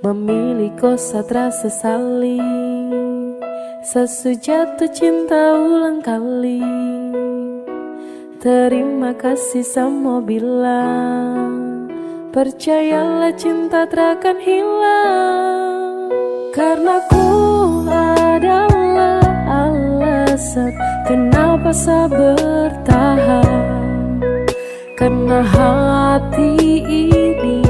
Memilih ko sa tra sesali, sa su jatuh cinta ulang kali. Terima kasih sa mau bilang, percayalah cinta tra akan hilang. Karena ku adalah alasan kenapa sa bertahan. Karena hati ini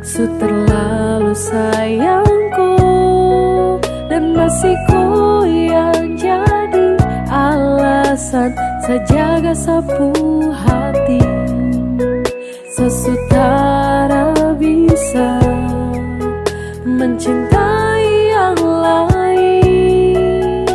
su terlalu sayang ko, dan masih ko yang jadi alasan sa jaga sa pu hati. Sa su tara bisa mencintai yang lain.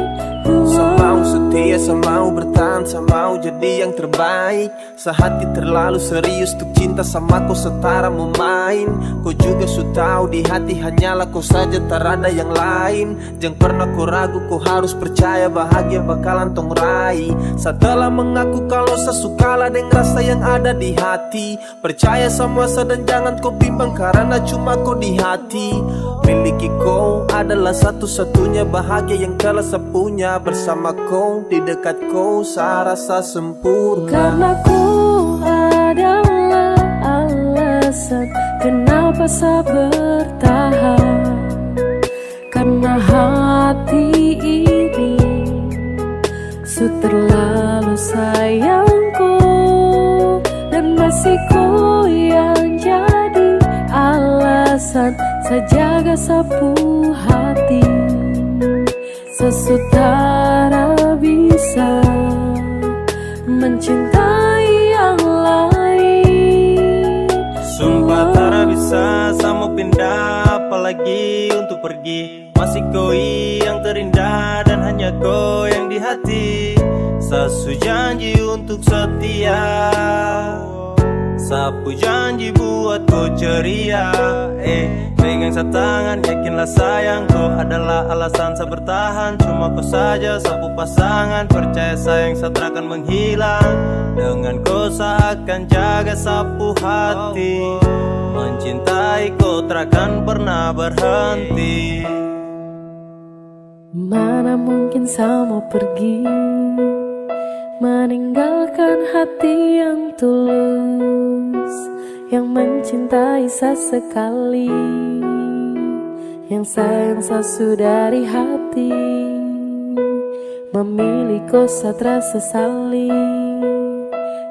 Sa mau setia, sa mau bertahan, sa mau jadi yang terbaik. Sa hati terlalu serius untuk cinta sama ko, sa tara mau main. Ko juga su tahu di hati hanyalah ko saja, tarada yang lain. Jang pernah ko ragu, ko harus percaya bahagia bakalan tong rai. Sa telah mengaku kalau sa su kalah deng rasa yang ada di hati. Percaya sama sa dan jangan ko bimbang karena cuma ko di hati. Miliki ko adalah satu-satunya bahagia yang telah sa punya. Bersama ko, di dekat ko, sa rasa sempurna. Karena ko adalah alasan kenapa sa bertahan. Karena hati ini su terlalu sayang ko, dan masih ko yang jadi alasan sa jaga sa pu hati. Sa su tara bisa mencintai yang lain. Sumpah tara bisa, sa mau pindah, apalagi untuk pergi. Masih ko yang terindah dan hanya ko yang di hati. Sa su janji untuk setia. Sa pu janji buat ko ceria. Eh, pegang sa tangan, yakinlah sayang, ko adalah alasan sa bertahan. Cuma ko saja sa pu pasangan. Percaya sayang sa tarakan menghilang. Dengan ko sa akan jaga sa pu hati. Mencintai ko tarakan pernah berhenti. Mana mungkin sa mau pergi, meninggalkan hati yang tulus, yang mencintai sa sekali, yang sayang sa su dari hati. Memilih ko sa tra sesali,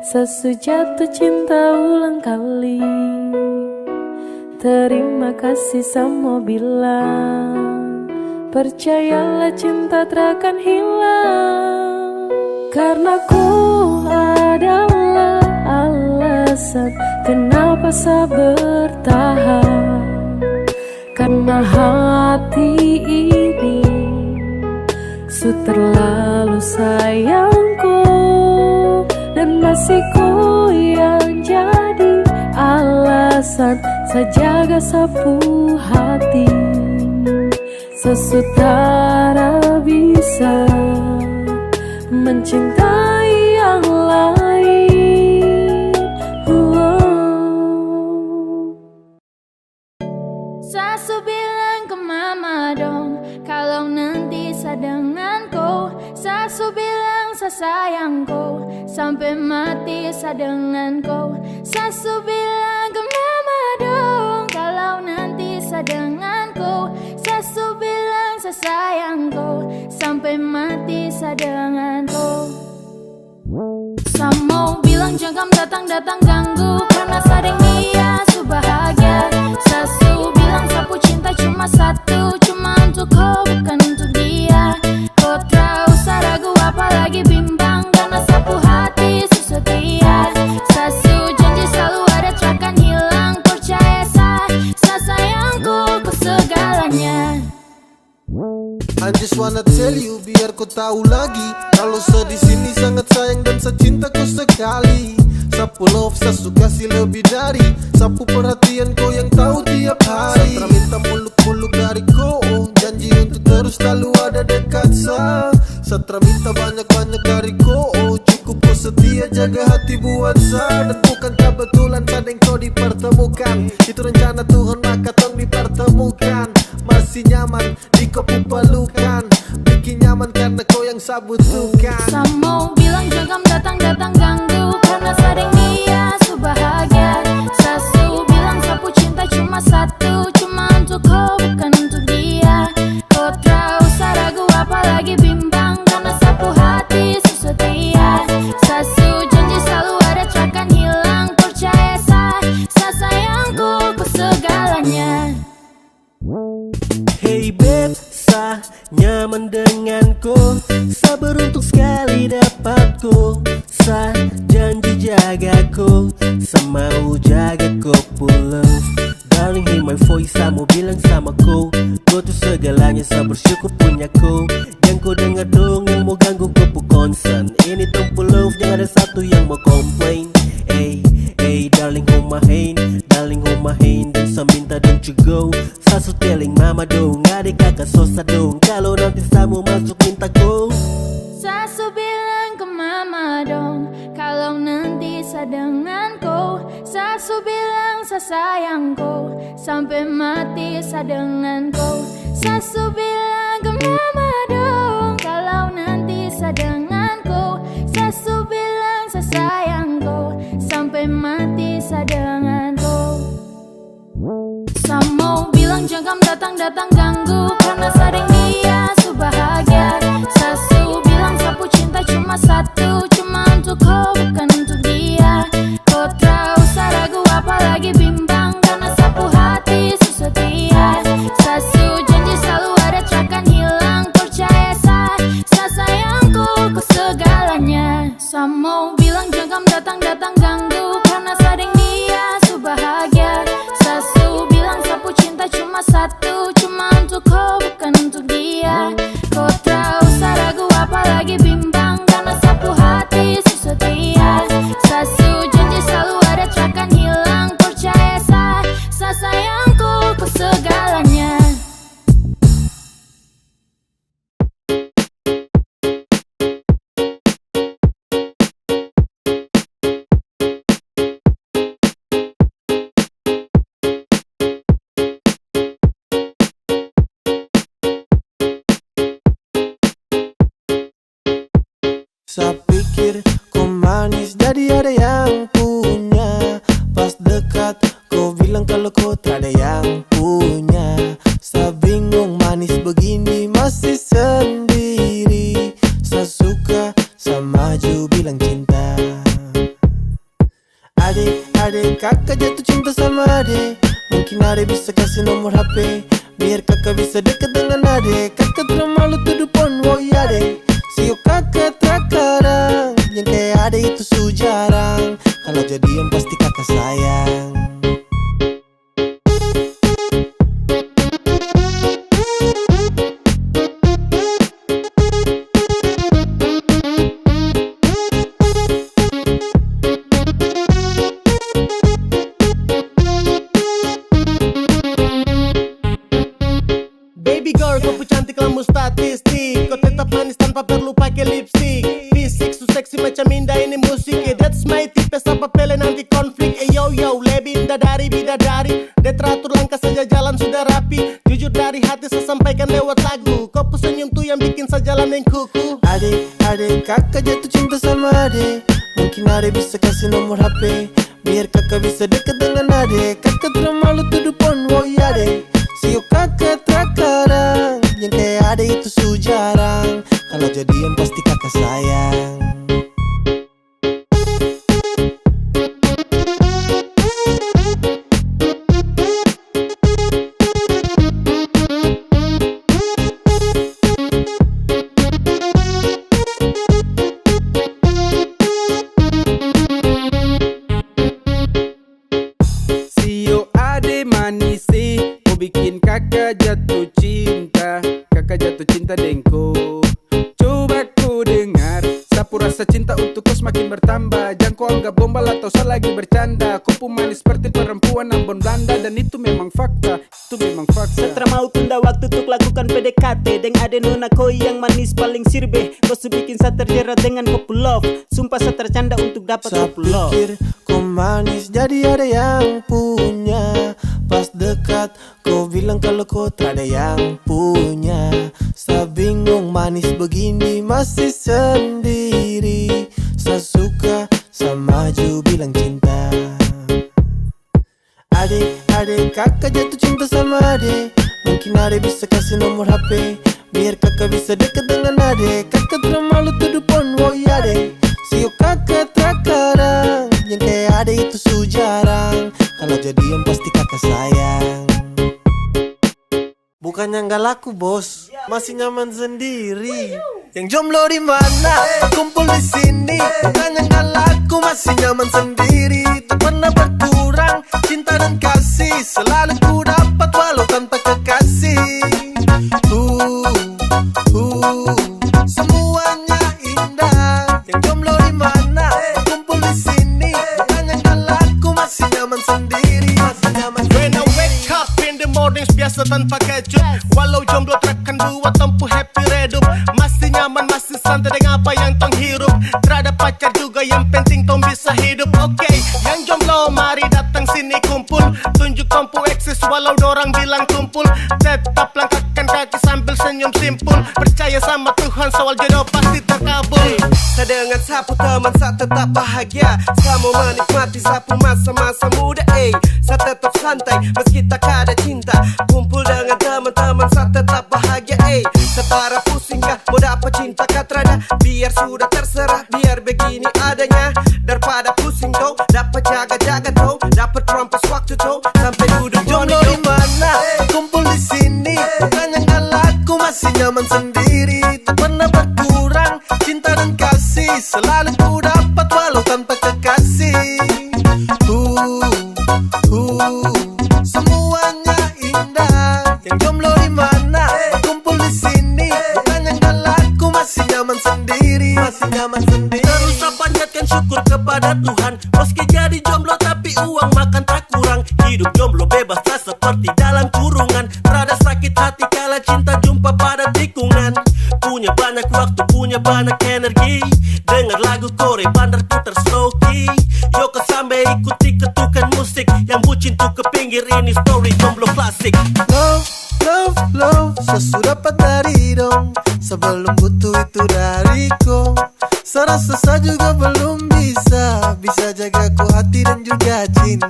sa su jatuh cinta ulang kali. Terima kasih sa mau bilang, percayalah cinta trakan hilang. Karena ko adalah alasan kenapa sa bertahan. Karena hati ini su terlalu sayang ko, dan masih ko yang jadi alasan sa jaga sa pu hati. Sa su tara bisa mencintai yang lain. Wow. Sa su bilang ke mama dong, kalau nanti sa dengan ko. Sa su bilang sa sayang ko, sampe mati sa dengan ko. Sa su bilang ke mama dong, kalau nanti sa dengan ko. Sa su bilang sa sayang ko, sampe mati sa dengan ko. Sa mau bilang jang kam datang-datang ganggu, karena sa deng dia su bahagia. Sa su bilang sa pu cinta cuma satu, cuma untuk ko, bukan untuk dia. Ko tra usah ragu, apalagi bimbang, karena sa pu hati su setia. Sa su janji selalu ada, trakan hilang, percaya sa. Sa sayang ko, ko segalanya. I just wanna tell you, biar ko tahu lagi, kalau sa di sini sangat sayang dan sa cinta ko sekali. Sa pu love sa su kasih lebih dari, sa pu perhatian ko yang tahu tiap hari. Sa tra minta muluk-muluk dari ko, janji untuk terus selalu ada dekat sa. Sa tra minta banyak-banyak dari ko, cukup ko setia jaga hati buat sa. Dan bukan kebetulan sa deng ko dipertemukan, itu rencana Tuhan maka tong dipertemukan. Masih nyaman di ko pu pelukan, bikin nyaman karena ko yang sa butuhkan. Sa mau bilang jang kam datang-datang ganggu, karena sa deng dia su bahagia. Sa su bilang sa pu cinta cuma satu, cuma untuk ko, bukan untuk Nyaman denganku, sa beruntung sekali dapatku. Sa janji jagaku, sa mau jaga ko pu love. Darling, hear my voice, sa mau bilang sama ko, ko tu segalanya, sa bersyukur punya ko. Jang ko dengar dong yang mau ganggu ko pu concern. Ini tong pu love, jang ada satu yang mau complain. Ey, ey, darling, hold my hand, darling, hold my hand, dan sa minta don't you go. Sa su telling mama dong, ade kaka sosa dong, kalau nanti sa mau masuk minta ko. Sa su bilang ke mama dong, kalau nanti sa dengan ko, sa su bilang sa sayang ko, sampai mati sa dengan ko. Sa su bilang ke mama dong, kalau nanti sa dengan ko, sa su bilang sa sayang ko, sampai mati sa dengan ko. Sa mau bilang jang kam datang-datang ganggu, karena sa deng dia su bahagia. Sa su bilang sa pu cinta cuma satu, cuma untuk ko, bukan untuk dia. Ko tra usah ragu, apalagi bimbang, karena sa pu hati su setia. Sa su janji selalu ada, takkan hilang, percaya sa. Sa sayang ko, ko segalanya. Sa mau bilang jang kam datang-datang ganggu, karena sa deng dia su bahagia. Sa su bilang sa pu cinta cuma satu, cuma untuk ko, bukan untuk dia. Ko tra usah ragu, apalagi bimbang, karena sa pu hati su setia. Sa su janji selalu ada, takkan hilang, percaya sa. Sa sayang ko, ko segalanya. Sa pikir ko manis, jadi ada yang punya. Pas dekat, ko bilang kalau ko trada yang punya. Sa bingung, manis begini masih sendiri. Sa suka, sa maju bilang cinta. Ade, ade, kaka jatuh cinta sama ade. Mungkin ade bisa kasih nomor H P, biar kaka bisa dekat dengan ade. Kaka tra malu tuduh pon, woi ade. Sio kaka tra karang, yang kayak ade itu su jarang. Kalau jadian pasti kaka sayang. Baby girl, ko pu cantik lambu statistik. Ko tetap manis tanpa perlu pakai lipstick. Fisik su seksi macam indah ini musik. Eh, that's my tipe, sapa pele nanti konflik. Eh, yo, yo, lebih indah dari bidadari. De teratur langkah saja jalan sudah rapi. Jujur dari hati saya sampaikan lewat lagu. Ko pu senyum tu yang bikin saya jalan deng kuku. Ade, ade, kaka jatuh cinta sama ade. Mungkin ade bisa kasih nomor H P, biar kaka bisa dekat dengan ade. Kaka tra malu tuduh pon, woi ade. Sio kaka tra karang, yang kayak ade itu su jarang. Kalau jadian pasti kaka sayang. Sio ade manis eh, mo bikin kaka jatuh cinta. Kaka jatuh cinta deng ko. Coba ko dengar, sa pu rasa cinta untuk ko semakin bertambah. Jang ko anggap gombal atau sa lagi bercanda. Ko pu manis seperti perempuan Ambon Belanda, dan itu memang fakta. Itu memang fakta. Sa tra mau tunda waktu untuk lakukan P D K T deng ade nona ko yang manis paling sirbe. Ko su bikin sa terjerat dengan ko pu love. Sumpah sa tercanda untuk dapat ko pu love. Sa pikir ko manis jadi ada yang punya. Pas dekat ko bilang kalau ko trada yang punya. Sa bingung, manis begini masih sendiri. Sa suka, sa maju bilang cinta. Ade, ade, kaka jatuh cinta sama ade. Mungkin ade bisa kasih nomor H P, biar kaka bisa dekat dengan ade. Kaka tra malu tuduh pon, woi ade. Sio kaka tra karang, yang kayak ade itu su jarang. Kalau jadian pasti kaka sayang. Bukannya nggak laku, bos. masih nyaman sendiri. Yang jomblo di mana? Kumpul di sini. Bukannya nggak laku, masih nyaman sendiri. Tak pernah berkurang cinta dan kasih. Selalu ku dapat walau tanpa kekasih. Uh, uh, semuanya indah. Yang jomblo di mana? Kumpul di sini. Bukannya nggak laku, masih nyaman sendiri. Masih nyaman sendiri. When I wake up in the mornings, biasa tanpa gadget. Walau jomblo, takkan buat tempuh happy redup. Masih nyaman, masih santai dengan apa yang tong hirup. Terada pacar juga, yang penting tong bisa hidup. Oke, yang jomblo, mari datang sini kumpul. Tunjuk tong pu eksis walau dorang bilang tumpul. Tetap langkahkan kaki sambil senyum simpul. Percaya sama Tuhan, soal jodoh pasti terkabul. Sa dengan sa pu teman, sa tetap bahagia. Sa mau menikmati sa pu masa-masa muda, eh. Sa tetap santai meski tak ada cinta. Kumpul dengan teman-teman, sa tetap bahagia, eh. Sa tara pusing kah mau dapat cinta kah trada. Biar sudah terserah, biar begini adanya. Daripada pusing to, dapat jaga-jaga to, dapat rampas waktu to, sampai duduk jomblo di mana? Kumpul di sini. Bukannya nggak laku, masih nyaman sendiri. Tak pernah berkurang cinta dan kasih. Selalu ku dapat walau tanpa kekasih. Uh, uh, semuanya indah. Yang jomblo di mana? Kumpul di sini. Bukannya nggak laku, masih nyaman sendiri. Masih nyaman sendiri. Terus sa panjatkan syukur kepada Tuhan. Meski jadi jomblo tapi uang makan tak kurang. Hidup jomblo bebas, tak seperti dalam kurungan. Rada sakit hati kala cinta jumpa pada tikungan. Punya banyak waktu, punya banyak energi. Dengar lagu Korea bandar putar slow key. Yoko sambil ikuti ketukan musik. Yang bucin tuh ke pinggir, ini story jomblo klasik. Love, love, love, sa su dapat dari dong. Sa belum butuh itu dari ko. Sa rasa sa juga belum bisa, bisa jaga ko hati dan juga cinta.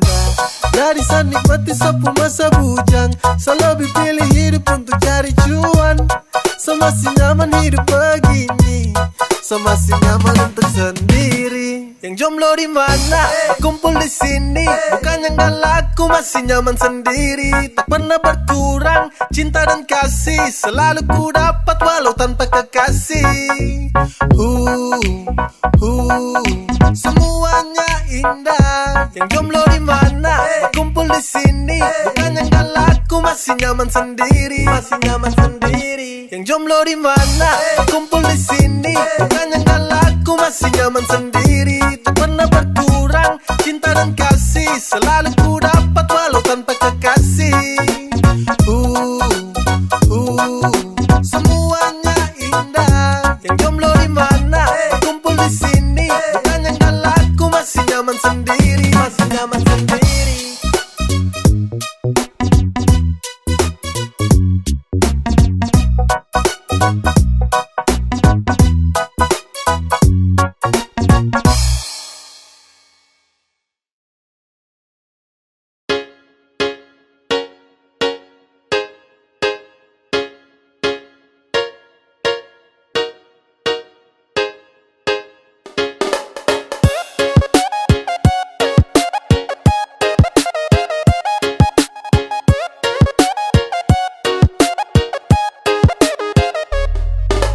Jadi sa nikmati sa pu masa bujang. Sa lebih pilih hidup untuk cari cuan. Sa masih nyaman hidup begini. Sa masih nyaman untuk sendiri. Yang jomblo di mana? Kumpul di sini. Bukannya nggak laku, masih nyaman sendiri. Tak pernah berkurang cinta dan kasih. Selalu ku dapat walau tanpa kekasih. Uh, uh, semuanya indah. Yang jomblo di mana? Kumpul di sini. Bukannya nggak laku, masih nyaman sendiri. Masih nyaman sendiri. Yang jomblo di mana? Kumpul di sini. Bukannya nggak laku, masih nyaman sendiri. Tak pernah berkurang cinta dan kasih. Selalu ku dapat walau tanpa kekasih. Uh, uh, semuanya indah. Yang jomblo di mana? Kumpul di sini. Bukannya nggak laku, masih nyaman sendiri. Masih nyaman sendiri.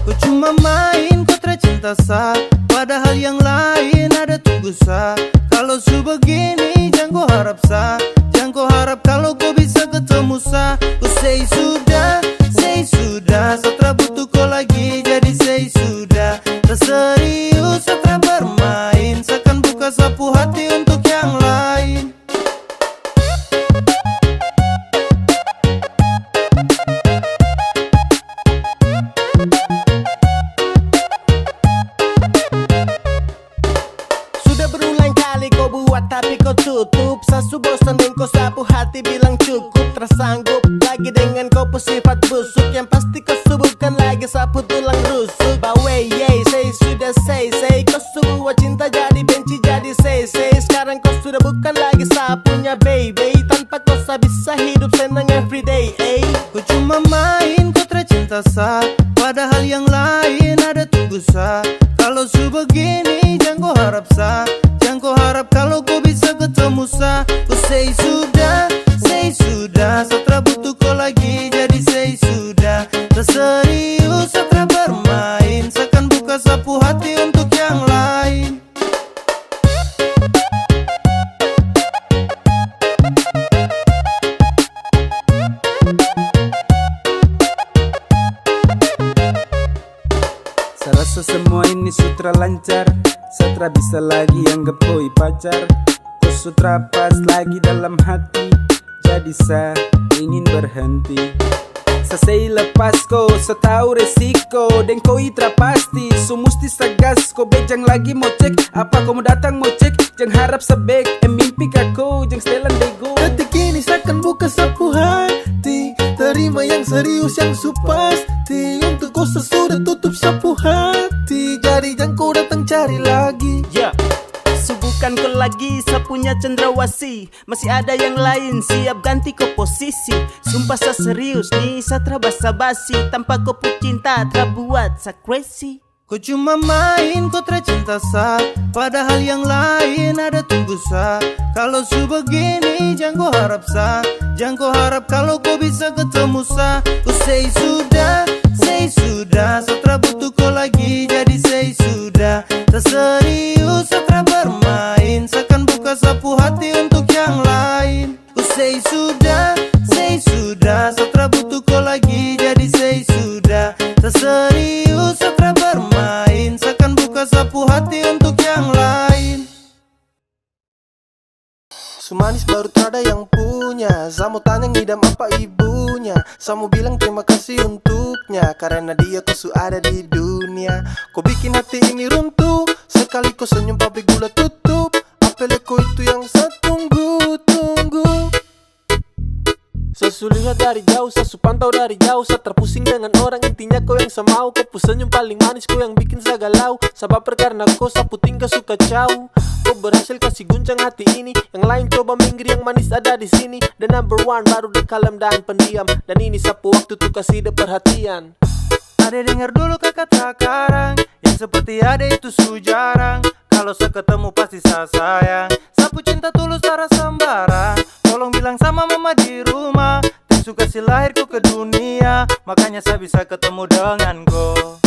Ko cuma main, ko tra cinta sa, padahal yang lain ada tunggu sa. Kalau su begini, jang ko harap sa, jang ko harap kalau ko bisa ketemu sa. Ko say sudah, say sudah, sa tra butuh ko lagi, jadi say sudah. Sa serius, sa tra bermain, sa kan buka sa pu hati untuk yang lain. Sudah berulang kali ko buat tapi ko tutup. Sa su bosan deng ko, sa pu hati bilang cukup. Tra sanggup lagi dengan ko pu sifat busuk. Yang pasti ko su bukan lagi sa pu tulang rusuk. Bawe, yey, say sudah, say, say. Ko su buat cinta jadi benci, jadi say, say. Sekarang ko sudah bukan lagi sa punya baby. Tanpa ko sa bisa hidup senang everyday, eh. Ko cuma main, ko tra cinta sa, padahal yang lain ada tunggu sa. Kalau su begini, jang ko harap sa, jang ko harap kalau ko bisa ketemu sa. Ko say sudah, say sudah, sa tra butuh ko lagi, jadi say sudah. Sa seri Semua ini su tra lancar, sa tra bisa lagi anggap koi pacar. Ko su tra pas lagi dalam hati, jadi sa ingin berhenti. Sa sei lepas ko, sa tau resiko, deng koi tra pasti. Su musti sa gas ko, bejang lagi mo cek, apa ko mo datang mo cek, jang harap sa bek, eh, mimpi ka ko, jang setelan bego. Detik ini sa akan buka sapu hati, terima yang serius yang su pasti. Untuk ko sa sudah tutup sapu hati, jadi jang ko datang cari lagi. Ya, su bukan ko lagi, sa punya cendrawasih. Masih ada yang lain, siap ganti ko posisi. Sumpah sa serius ni, sa tra basa-basi. Tanpa ko pu cinta, tra buat sa crazy. Ko cuma main, ko tra cinta sa. Padahal yang lain ada tunggu sa. Kalau su begini, jang ko harap sa. Jang ko harap kalau ko bisa ketemu sa. Ko sei sudah, sei sudah. Sa tra butuh ko lagi, jadi sei sudah. Sa serius, sa tra bermain. Sa akan buka sapu hati untuk yang lain. Ku sei sudah, sei sudah, sa tra butuh ko lagi, jadi sei sudah. Sa serius, sa tra bermain, sa akan buka sapu hati untuk yang lain. Su manis baru trada yang punya, sa mo tanya ngidam apa ibunya. Sa mo bilang terima kasih untuknya, karena dia ko su ada di dunia. Ko bikin hati ini runtuh, sekali ko senyum pabrik gula tutup. Apele ko itu yang sa tunggu-tunggu. Sa su lihat dari jauh, sa su pantau dari jauh. Sa terpusing dengan orang, intinya ko yang sa mau. Ko pu senyum paling manis, ko yang bikin sa galau. Sa baper karena ko, sa pu tingkah su kacau. Ko berhasil kasih guncang hati ini. Yang lain coba minggir, yang manis ada di sini. The number one, baru the kalem dan pendiam. Dan ini sa pu waktu tu kasih de perhatian. Ade dengar dulu kata karang, yang seperti ade itu su jarang. Kalau sa ketemu pasti sa sayang. Sa pu cinta tulus, tara sembarang. Tolong bilang sama mama di rumah, ting su kasih lahir ko ke dunia, makanya sa bisa ketemu dengan ko.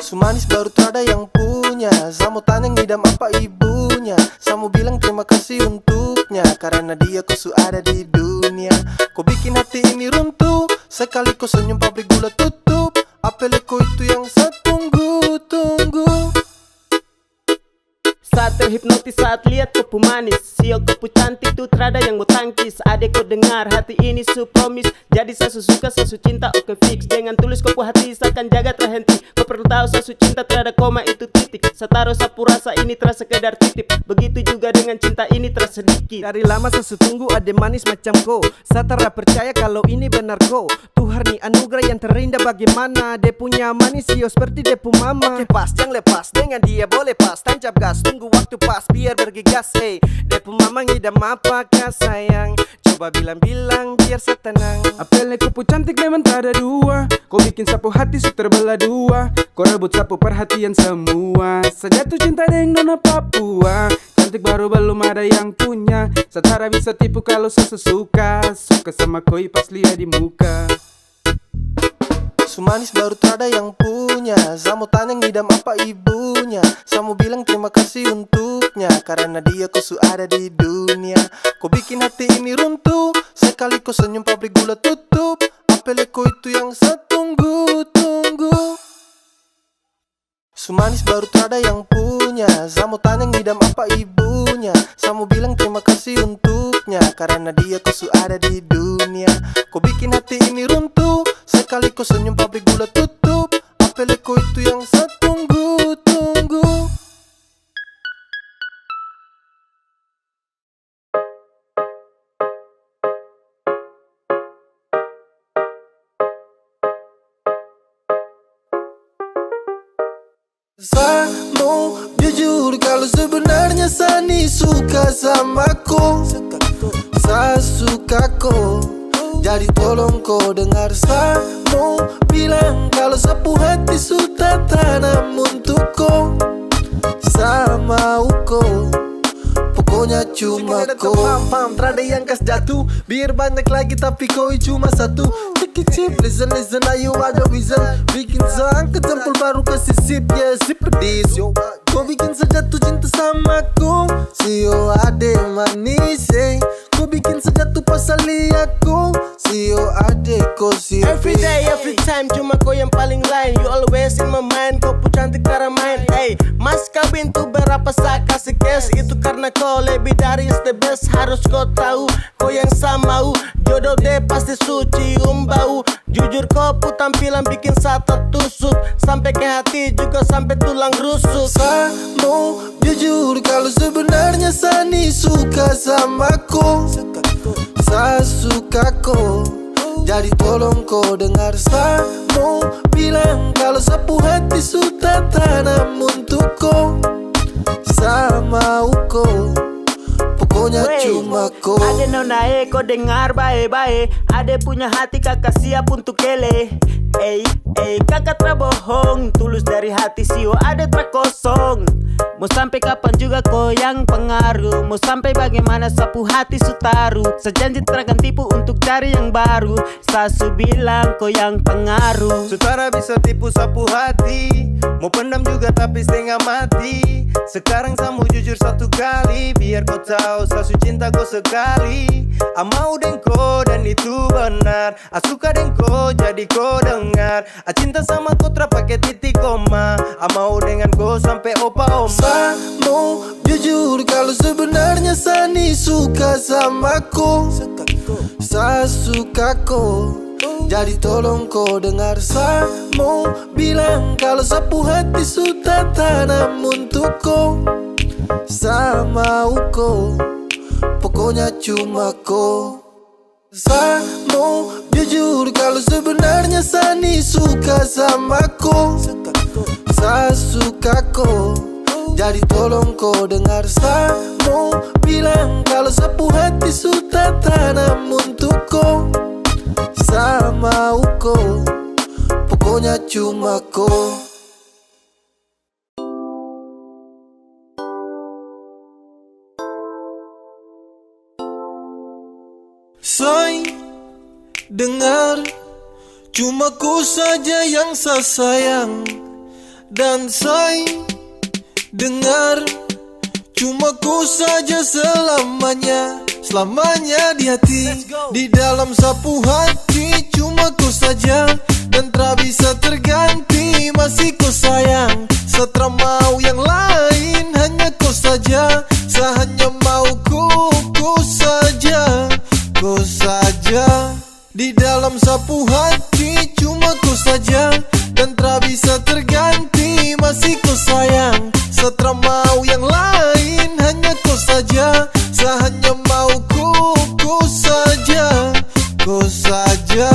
Su manis baru trada yang punya. Sa mo tanya ngidam apa ibunya. Sa mo bilang terima kasih untuknya, karena dia ko su ada di dunia. Ko bikin hati ini runtuh, sekali ko senyum pabrik gula tutup. Apele ko itu yang sa tunggu-tunggu. Saat terhipnotis, saat lihat ko pu manis, sio ko pu cantik tu trada yang mo tangkis. Ade ko dengar, hati ini su promise. Jadi sa su suka, sa su cinta, oke fix. Dengan tulus ko pu hati, sa akan jaga tra henti. Ko perlu tahu, sa su cinta trada koma itu titik. Sa taruh sa pu rasa ini tra sekedar titip. Begitu juga dengan cinta ini tra sedikit. Dari lama sa su tunggu ade manis macam ko. Sa tara percaya kalau ini benar ko. Tuhan ni anugerah yang terindah, bagaimana de punya manis, sio seperti de pu mama. Oke pas, jang lepas, dengan dia boleh pas. Tancap gas, tunggu waktu pas, biar bergegas, eh. De pu mama ngidam apakah sayang? Coba bilang-bilang biar sa tenang. Apele ko pu cantik memang tak ada dua. Ko bikin sa pu hati su terbelah dua. Ko rebut sa pu perhatian semua. Sa jatuh cinta deng nona Papua. Cantik baru belum ada yang punya. Sa tara bisa tipu kalau sa su suka. Suka sama koi pas lia di muka. Su manis baru trada yang punya. Sa mo tanya ngidam apa ibunya. Sa mo bilang terima kasih untuknya, karena dia ko su ada di dunia. Ko bikin hati ini runtuh, sekali ko senyum pabrik gula tutup. Apele ko itu yang sa tunggu-tunggu. Su manis baru trada yang punya. Sa mo tanya ngidam apa ibunya. Sa mo bilang terima kasih untuknya, karena dia ko su ada di dunia. Ko bikin hati ini runtuh, sekali ko senyum pabrik gula tutup. Apele ko itu yang sa tunggu-tunggu. Sa mo jujur kalau sebenarnya sa ni suka sama ko. Sa suka ko. Jadi tolong ko dengar, sa mo bilang kalau sa pu hati su tatanam untuk ko. Sa mau ko. Pokoknya cuma ko. Paham, paham, trada yang kas jatuh. Biar banyak lagi tapi koi cuma satu. Ciki cip, listen, listen, ayo ada whistle. Bikin sa angkat jempol baru kasih sip, yeah, sip pedis. Yo, ko bikin sa jatuh cinta sama ko. Sio ade manis, eh. Ko bikin sa jatuh pasal lia ko. Sio ade ko sio. Every day, every time, cuma ko yang paling lain. You always in my mind, ko pu cantik cara main. Ey, mas kawin tuh berapa sa kasih cash? Itu karena ko lebih dari is the best. Harus ko tahu, ko yang sa mau. Jodoh de pasti su cium bau. Jujur ko pu tampilan bikin sa tertusuk. Sampai ke hati juga sampai tulang rusuk. Sa mau jujur kalau sebenarnya sa ni suka sama ko. Sa suka ko. Jadi tolong ko dengar, sa mau bilang kalau sa pu hati su tatanam untuk ko. Sa mau ko. Pokoknya Wey, cuma ko. Ade nona e, ko dengar bae-bae. Ade punya hati kaka siap untuk kele. Ei, ei, kaka tra bohong. Tulus dari hati, sio ade tra kosong. Mau sampai kapan juga ko yang pengaruh? Mau sampai bagaimana sa pu hati su taruh? Sa janji tra akan tipu untuk cari yang baru. Sa su bilang ko yang pengaruh. Su tra bisa tipu sa pu hati. Mau pendam juga tapi setengah mati. Sekarang sa mau jujur satu kali. Biar ko tahu sa su cinta ko sekali. A mau deng ko dan itu benar. A suka deng ko jadi ko dengar. A cinta sama ko tra pake titik koma. A mau dengan ko sampe opa oma. Sa mau jujur kalau sebenarnya sa ni suka sama ko. Sa suka ko. Jadi tolong ko dengar, sa mau bilang kalau sa pu hati su tatanam untuk ko. Sa mau ko. Pokoknya cuma ko. Sa mau jujur kalau sebenarnya sa ni suka sama ko. Sa suka ko. Jadi tolong ko dengar, sa mau bilang kalau sa pu hati su tatanam untuk ko. Sa mau ko. Pokoknya cuma ko. Say, dengar, cuma ko saja yang sa sayang. Dan say, dengar, cuma ko saja selamanya, selamanya di hati. Di dalam sa pu hati cuma ko saja, dan tra bisa terganti, masih ko sayang. Sa tra mau yang lain, hanya ko saja. Sa hanya mau ko, ko saja, ko saja. Di dalam sa pu hati cuma ko saja, dan tra bisa terganti, masih ko sayang. Sa tra mau yang lain, hanya ko saja. Sa hanya mau ko, ko saja, ko saja.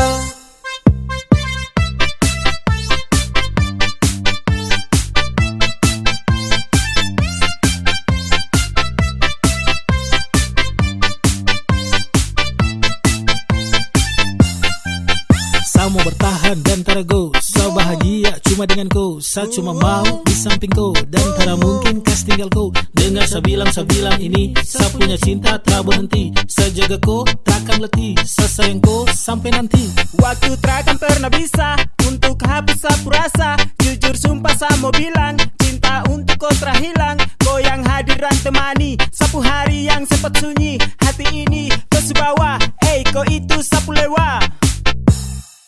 Sa mau bertahan dan tara go. Sa bahagia cuma dengan ko. Sa cuma mau di samping ko dan tara mungkin kas tinggal ko. Dengar sa bilang, sa bilang ini, sa punya cinta tra berhenti. Sa jaga ko, tra akan letih. Sa sayang ko sampe nanti. Waktu tra akan pernah bisa untuk hapus sa pu rasa. Jujur sumpah sa mau bilang, cinta untuk ko tra hilang. Ko yang hadir dan temani sa pu hari yang sempat sunyi. Hati ini ko su bawa, ei, ko itu sa pu lewa.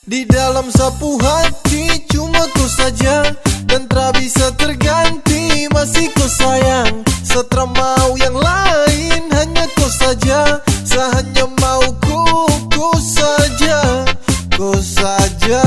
Di dalam sa pu hati cuma ko saja, dan tra bisa terganti, masih ko sayang. Sa tra mau yang lain, hanya ko saja. Sa hanya mau ko, ko saja, ko saja.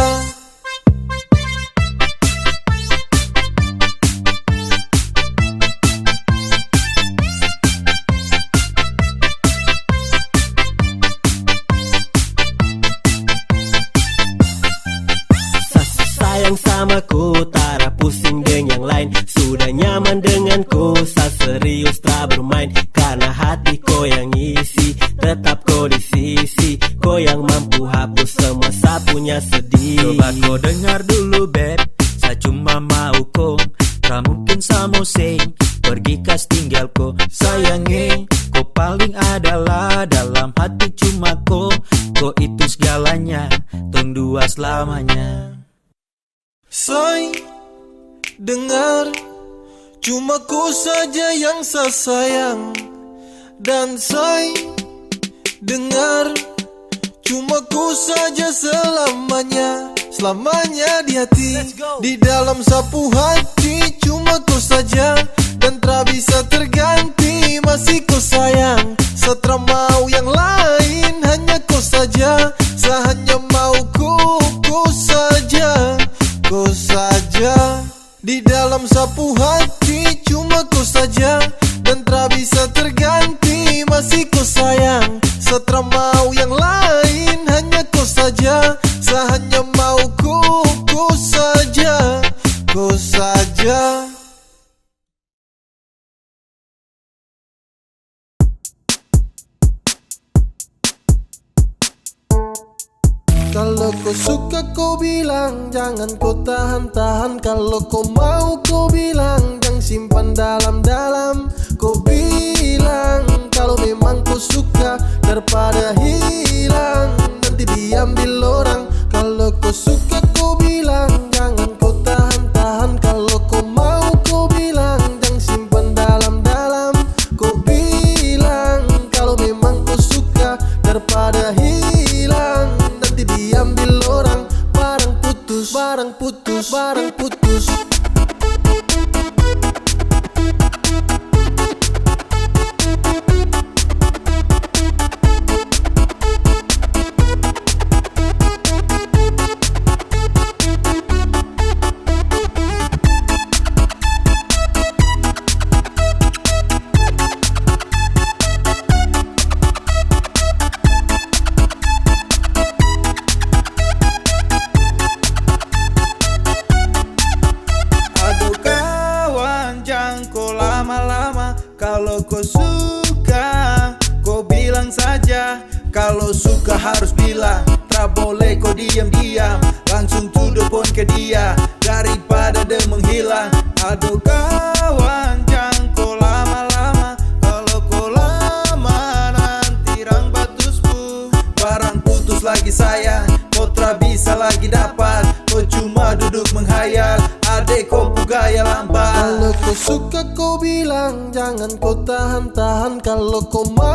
Sa sayang sama ko, tara pusing deng yang lain. Sudah nyaman dengan ko, sa serius tra bermain. Karena hati ko yang isi, tetap ko di sisi. Ko yang mampu hapus semua sa punya sedih. Coba ko dengar dulu, beb, sa cuma mau ko. Tra mungkin sa mau seng pergi kas tinggal ko. Sayang e, ko paling adalah dalam hati cuma ko. Ko itu segalanya, tong dua selamanya. Say, dengar, cuma ko saja yang sa sayang. Dan say, Dengar, cuma ko saja selamanya, selamanya di hati. Di dalam sapu hati, cuma ko saja, dan tra bisa terganti, masih ko sayang. Sa tra mau yang lain, hanya ko saja. Sa hanya mau ko, ko saja, ko saja. Di dalam sapu hati, cuma ko saja, dan tra bisa terganti, masih ko sayang. Sa tra mau yang lain, hanya ko saja. Sa hanya mau ko, ko saja, ko saja. Kalo ko suka, ko bilang, jangan ko tahan-tahan. Kalo ko mau, ko bilang, jang simpan dalam-dalam. Ko bilang, kalo memang ko suka, daripada hilang, nanti diambil orang. Kalo ko suka, ko bilang, jangan ko tahan-tahan. Kalo ko mau, ko bilang, jang simpan dalam-dalam. Ko bilang, kalo memang ko suka, daripada hilang, nanti diambil orang. Barang putus, barang putus, barang putus. Aduh kawan, jang ko lama-lama. Kalo ko suka, ko bilang saja. Kalo suka harus bilang, tra boleh ko diam-diam. Langsung to the point ke dia, daripada de menghilang. Aduh kawan, jang ko lama-lama. Kalo ko lama, nanti rang batuspu. Barang putus lagi sayang, ko tra bisa lagi dapat. Ko cuma duduk menghayal, ade ko pu gaya lambat. Kalo ko suka, ko bilang, jangan ko tahan-tahan. Kalo ko mau,